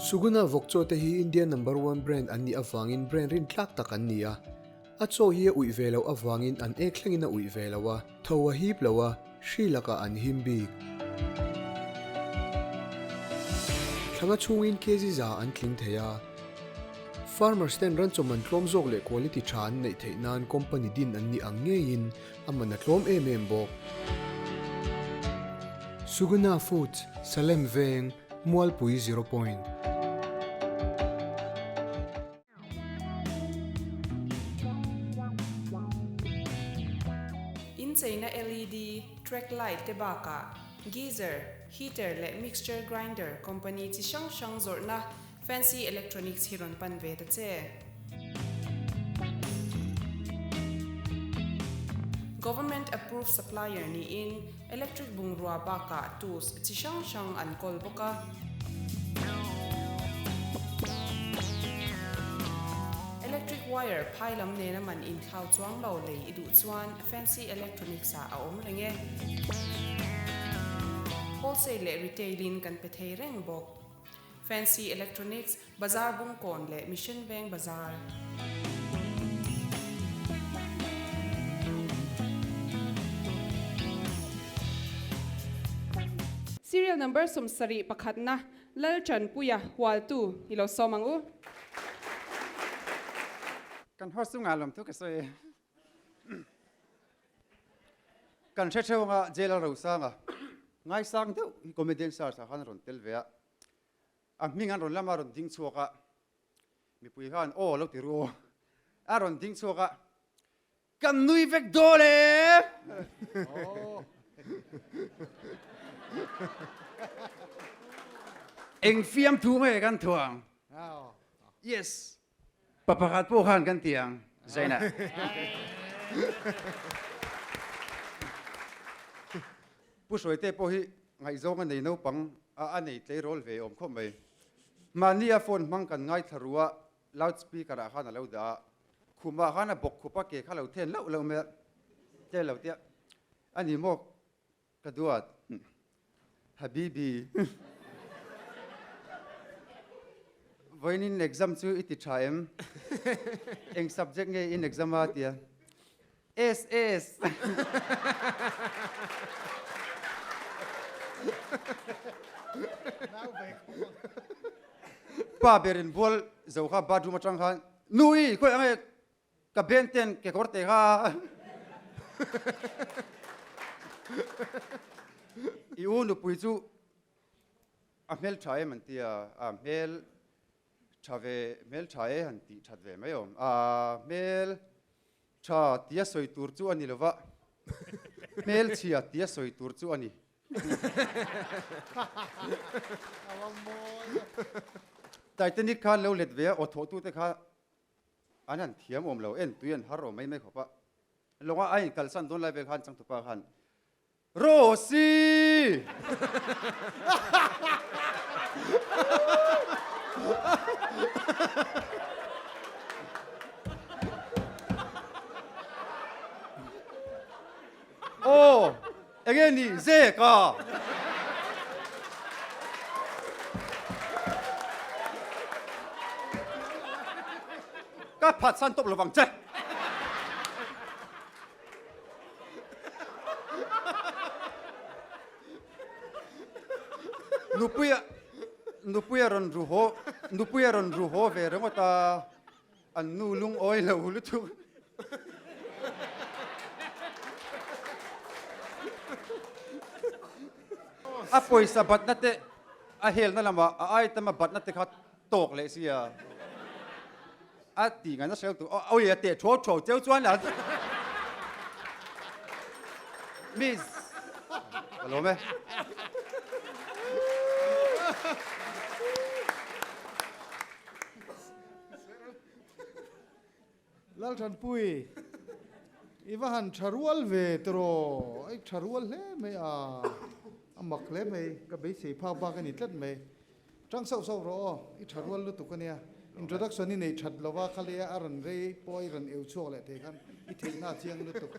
Suguna vawk chaw te hi India number one brand an nih avangin brand rintlak tak an ni a. A chaw hi a uih ve loh avangin an ek thlengin a uih ve lo a, tho a hip lo a, hri lakah an him bik. Thlanga chhungin kg za an tling thei a. Farmers ten ran chawm an tlawm zawk leh quality tha an neih theih nan company din an nih ang ngeiin a man a tlawm em em bawk. Suguna Foods, Salem Veng, Mualpui Zero Point. Incheina LED, track light te bakah geyser, heater leh mixture grinder company chi hrang hrang zawrhna Fancy Electronics hi rawn pan ve ta che. Government approved supplier niin electric bungrua bakah tools chi hrang hrang an kawl bawk a. Electric wire phai lam nena man inthlau chuang lo lei i duh chuan Fancy Electronics ah a awm reng e. Wholesale leh retail in kan pe thei reng bawk. Fancy Electronics, Bazar Bungkawn leh Mission Veng Bazar. Serial number 70 pakhatna Lal Chanpuia Hualtu i lo sawm ang u. Kan host chungah lawmthu ka sawi e. Kan hre theuh anga Jail a rosanga ngaisang deuh hi comedian stars ah khan a rawn tel ve a, a hming an rawn lam a rawn ding chhuak a, mipui khan aw lo ti ru aw, a rawn ding chhuak a, kan nui vek dawn e! Eng fiamthu nge kan thuang? Yes! Pa pakhat pawh khan kan ti ang, Zaina. Pu Hruaite pawh hi ngaihzawng a nei naupang a a nei tleirawl ve awm khawp mai. Mahni a phone hmang kan ngaithla ru a, loud speaker ah khan a lo dah a, khumah khan a bawk khup a ke kha lo then loh loh mai a, tle lo tia a ni maw? Ka duat. Habibi. Vawiin in exam chu i ti tha em? Eng subject nge in exam a tia? SS. Pa berin bual zo kha bathroom atang khan Nui khawi ang e Ka ben ten kekawr te kha i u nupui chu a hmel tha em an ti a, a hmel tha ve hmel tha e han tih that ve mai awm a hmel Tha tia sawi tur chu a ni lova, hmelchhia tia sawi tur chu a ni. Titanic khan lo let ve a, aw thawhtute kha an han thiam awm lo, en tui an har awm mai mai khawp a. Lawnga a inkalsan dawn lai vel khan changtupa khan, Rosie! Aw, enge ni zek a? Ka phatsan tawp lovang che. Nupuia Nupuia rawn ru haw Nupuia rawn ru haw ve ringawt a, an nu lungawi lo lutuk. A pawisa batna te a helna lamah a item a batna te kha tawk leh sia. A ti ngaihna hre tu awi a teh thuau thuau cheu chuan a miss ka lawm e. Lalthanpui, i va han tha rual ve tiraw? Ai tha rual hle mai a, a mak hle mai, ka beisei phak bak a ni tlat mai. Tang sauh sauh rawh aw, i tha rual lutuk a nia. Introduction i nei that lova kha leh a rawn rei pawh i rawn eu chhuak leh thei khan i theihna a chiang lutuk.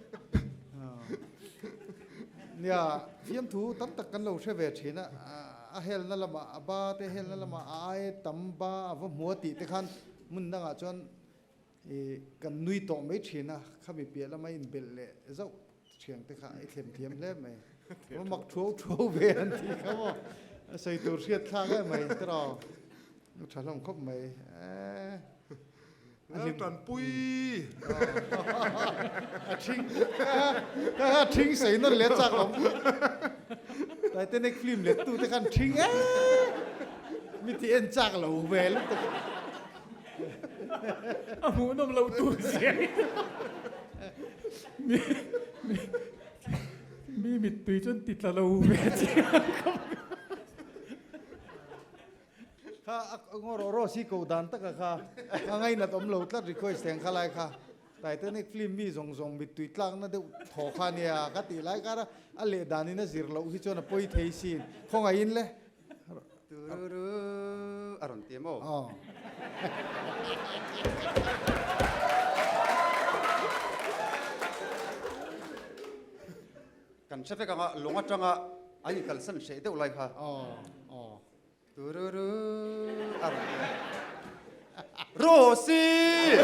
Nia, fiamthu tam tak kan lo hre ve thin a, a helna lamah a ba te helna lamah a ai tam ba a va hmua tih te khan hmun dangah chuan i kan nui tawh mai thin a, khami piah lama inbelh leh zauh Thiang te kha i thlem thiam hle mai. Va mak thuau thuau ve an tih kha maw. A sawi tur hriat thlak em mai tiraw. U tha hlawm khawp mai. Eh. A hlim tanpui. A thing. A thing sei nawn leh chak awm. Titanic film let tu te khan thing eh. Mi ti en chak lo ve lutuk. A hmuhnawm lo tur zia hi mi mi mi mittui chuan ti tla lo ve chiang khawp. Kha a ngaw rawh rawh si ko dan taka kha a ngainat awm lo tlat request theng kha lai kha Titanic film mi zawng zawng mittui tlakna deuh thaw kha nia ka tih lai kar a a leh danin a zir loh hi chuan a pawi thei sin khawngaihin le Tururu a rawn ti maw? Aw. Kan hre vek anga lawng atanga an inkalsan hreh deuh lai kha. Aw. Aw. Tururu a rawn ti a. Rosie!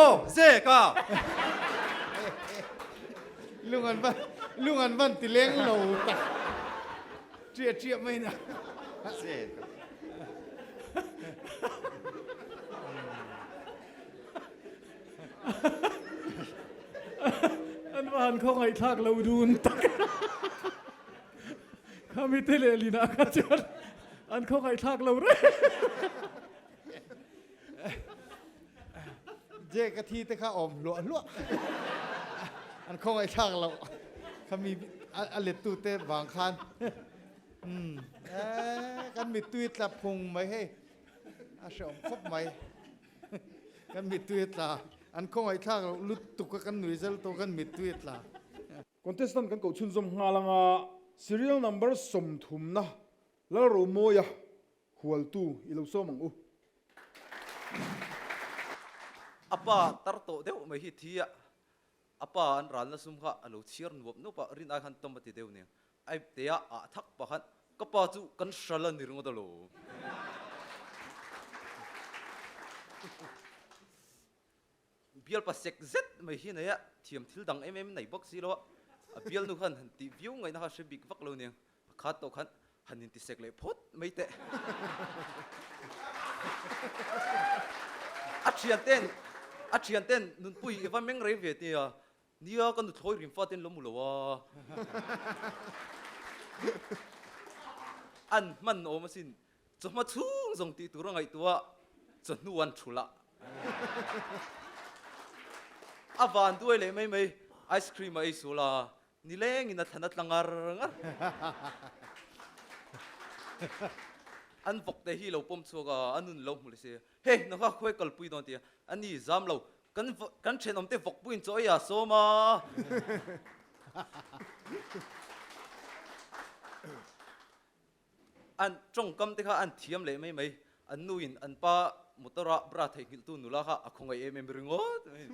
Aw, Zeka! Lung an van, lung an van ti leng lo tak. Ṭiah ṭiah mai na. Zeka. An va han khawngaihthlak lo dun tak. Khami te leh lina kha chuan an khawngaihthlak lo reng. Je ka thi te kha awm hluah hluah. An khawngaihthlak lo. Khami a lettu te vang khan. Um, kan mittui tla phung mai hei. A hreawm khawp mai. Kan mittui a tla. An khawngaihthlak loh lutuk a kan nui zel tawh kan mittui a tla. Contestant kan koh chhunzawm nghal anga serial number sawmthumna Lalromawia hualtu i lo sawm ang u. A pa tar tawh deuh mai hi thi a, a pa an ralna sum kha a lo chhiar nuap nuap a, rin ai khan tawm a ti deuh nia. Ai tea ah thak pakhat ka pa chu kan hral a ni ringawt a lo. Bialpa sek zet mai hi nei a, thiam thil dang em em nei bawk si lo a, a bialnu khan han tih viau ngaihna kha hre bik vak lo nia, a khat tawh khan han inti sek leh phawt mai teh. A thian ten, a thian ten nunpui i va meng rei ve tia, Nia, ka nuthlawi rim fa ten lo mu lo a. An hman awm asin. Chawhma chhung zawng tih tur a ngaihtuah a, chawhnu an thulh a. A van duai leh mai mai, ice cream a ei sual a, nilengin a thlan a tla ngar ngar. An vawk te hi lo pawm chhuak a, a nun lo hmu leh si. Hei, nangha khawi kalpui dawn tia, a ni zam lo, kan kan thenawm te vawk puiin chaw ei a sawm a. An tawngkam te kha an thiam leh mai mai. An nu in an pa motor a bra theihnghilh tu nula kha a khawngaih em em ringawt mai.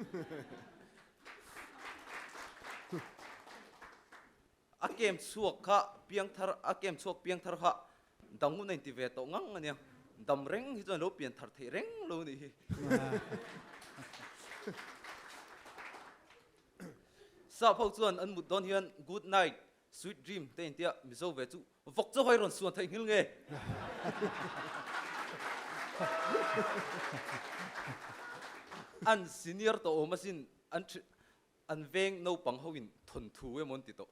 A kem chhuak kha piangthar a kem chhuak piangthar kha dang hun a inti ve tawh ngang ania. Dam reng hi chuan lo pianthar theih reng lo nih hi. Sap ho chuan an mut dawn hian good night Sweet dream te intia Mizo ve chu vawk chaw hai rawn suan theih nghil nge? An senior tawh awm asin an an veng naupang ho in thawnthu emaw an ti tawh.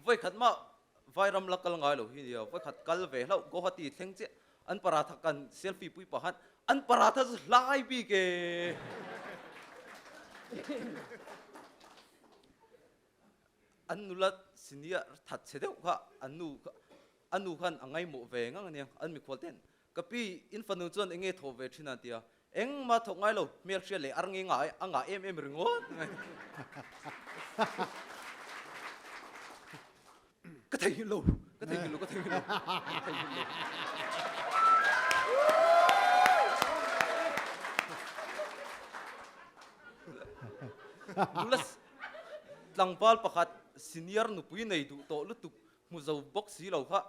Vawikhat mah Vairam la kal ngai lo hi nia, vawikhat kal ve hlauh Guwahati thleng chiah an paratha kan selfie pui pahan an paratha chu hlai bik e. An nula senior that chhe deuh kha an nu kha a nu khan a ngaimawh ve ngang ania an mikhual ten ka pi in fanu chuan enge thawh ve thin a tia Engmah thawk ngai lo, hmelhriat leh ar nge ngah a ngah em em ringawt mai. Ka theihnghilh lo, ka theihnghilh lo, ka theihnghilh lo, ka theihnghilh lo. Nula tlangval pakhat senior nupui nei duh tawh lutuk hmu zo bawk si lo kha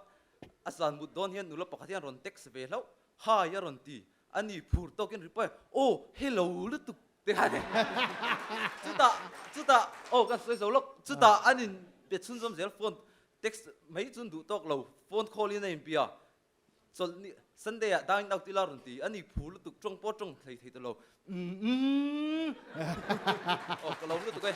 a zan mut dawn hian nula pakhat hian rawn text ve hlauh, Hi a rawn ti. A ni phur tawkin reply, Aw, hello lutuk te kha ni. Chutah, chutah, aw kan sawi zo lawk, chutah an in be chhunzawm zel phone text mai chun duh tawk lo, phone call in a inbia. Chawlh ni, Sunday ah dine out ila rawn ti, a ni phur lutuk, tawng pawh tawng hlei thei ta lo. Umm, aw ka lo lutuk e.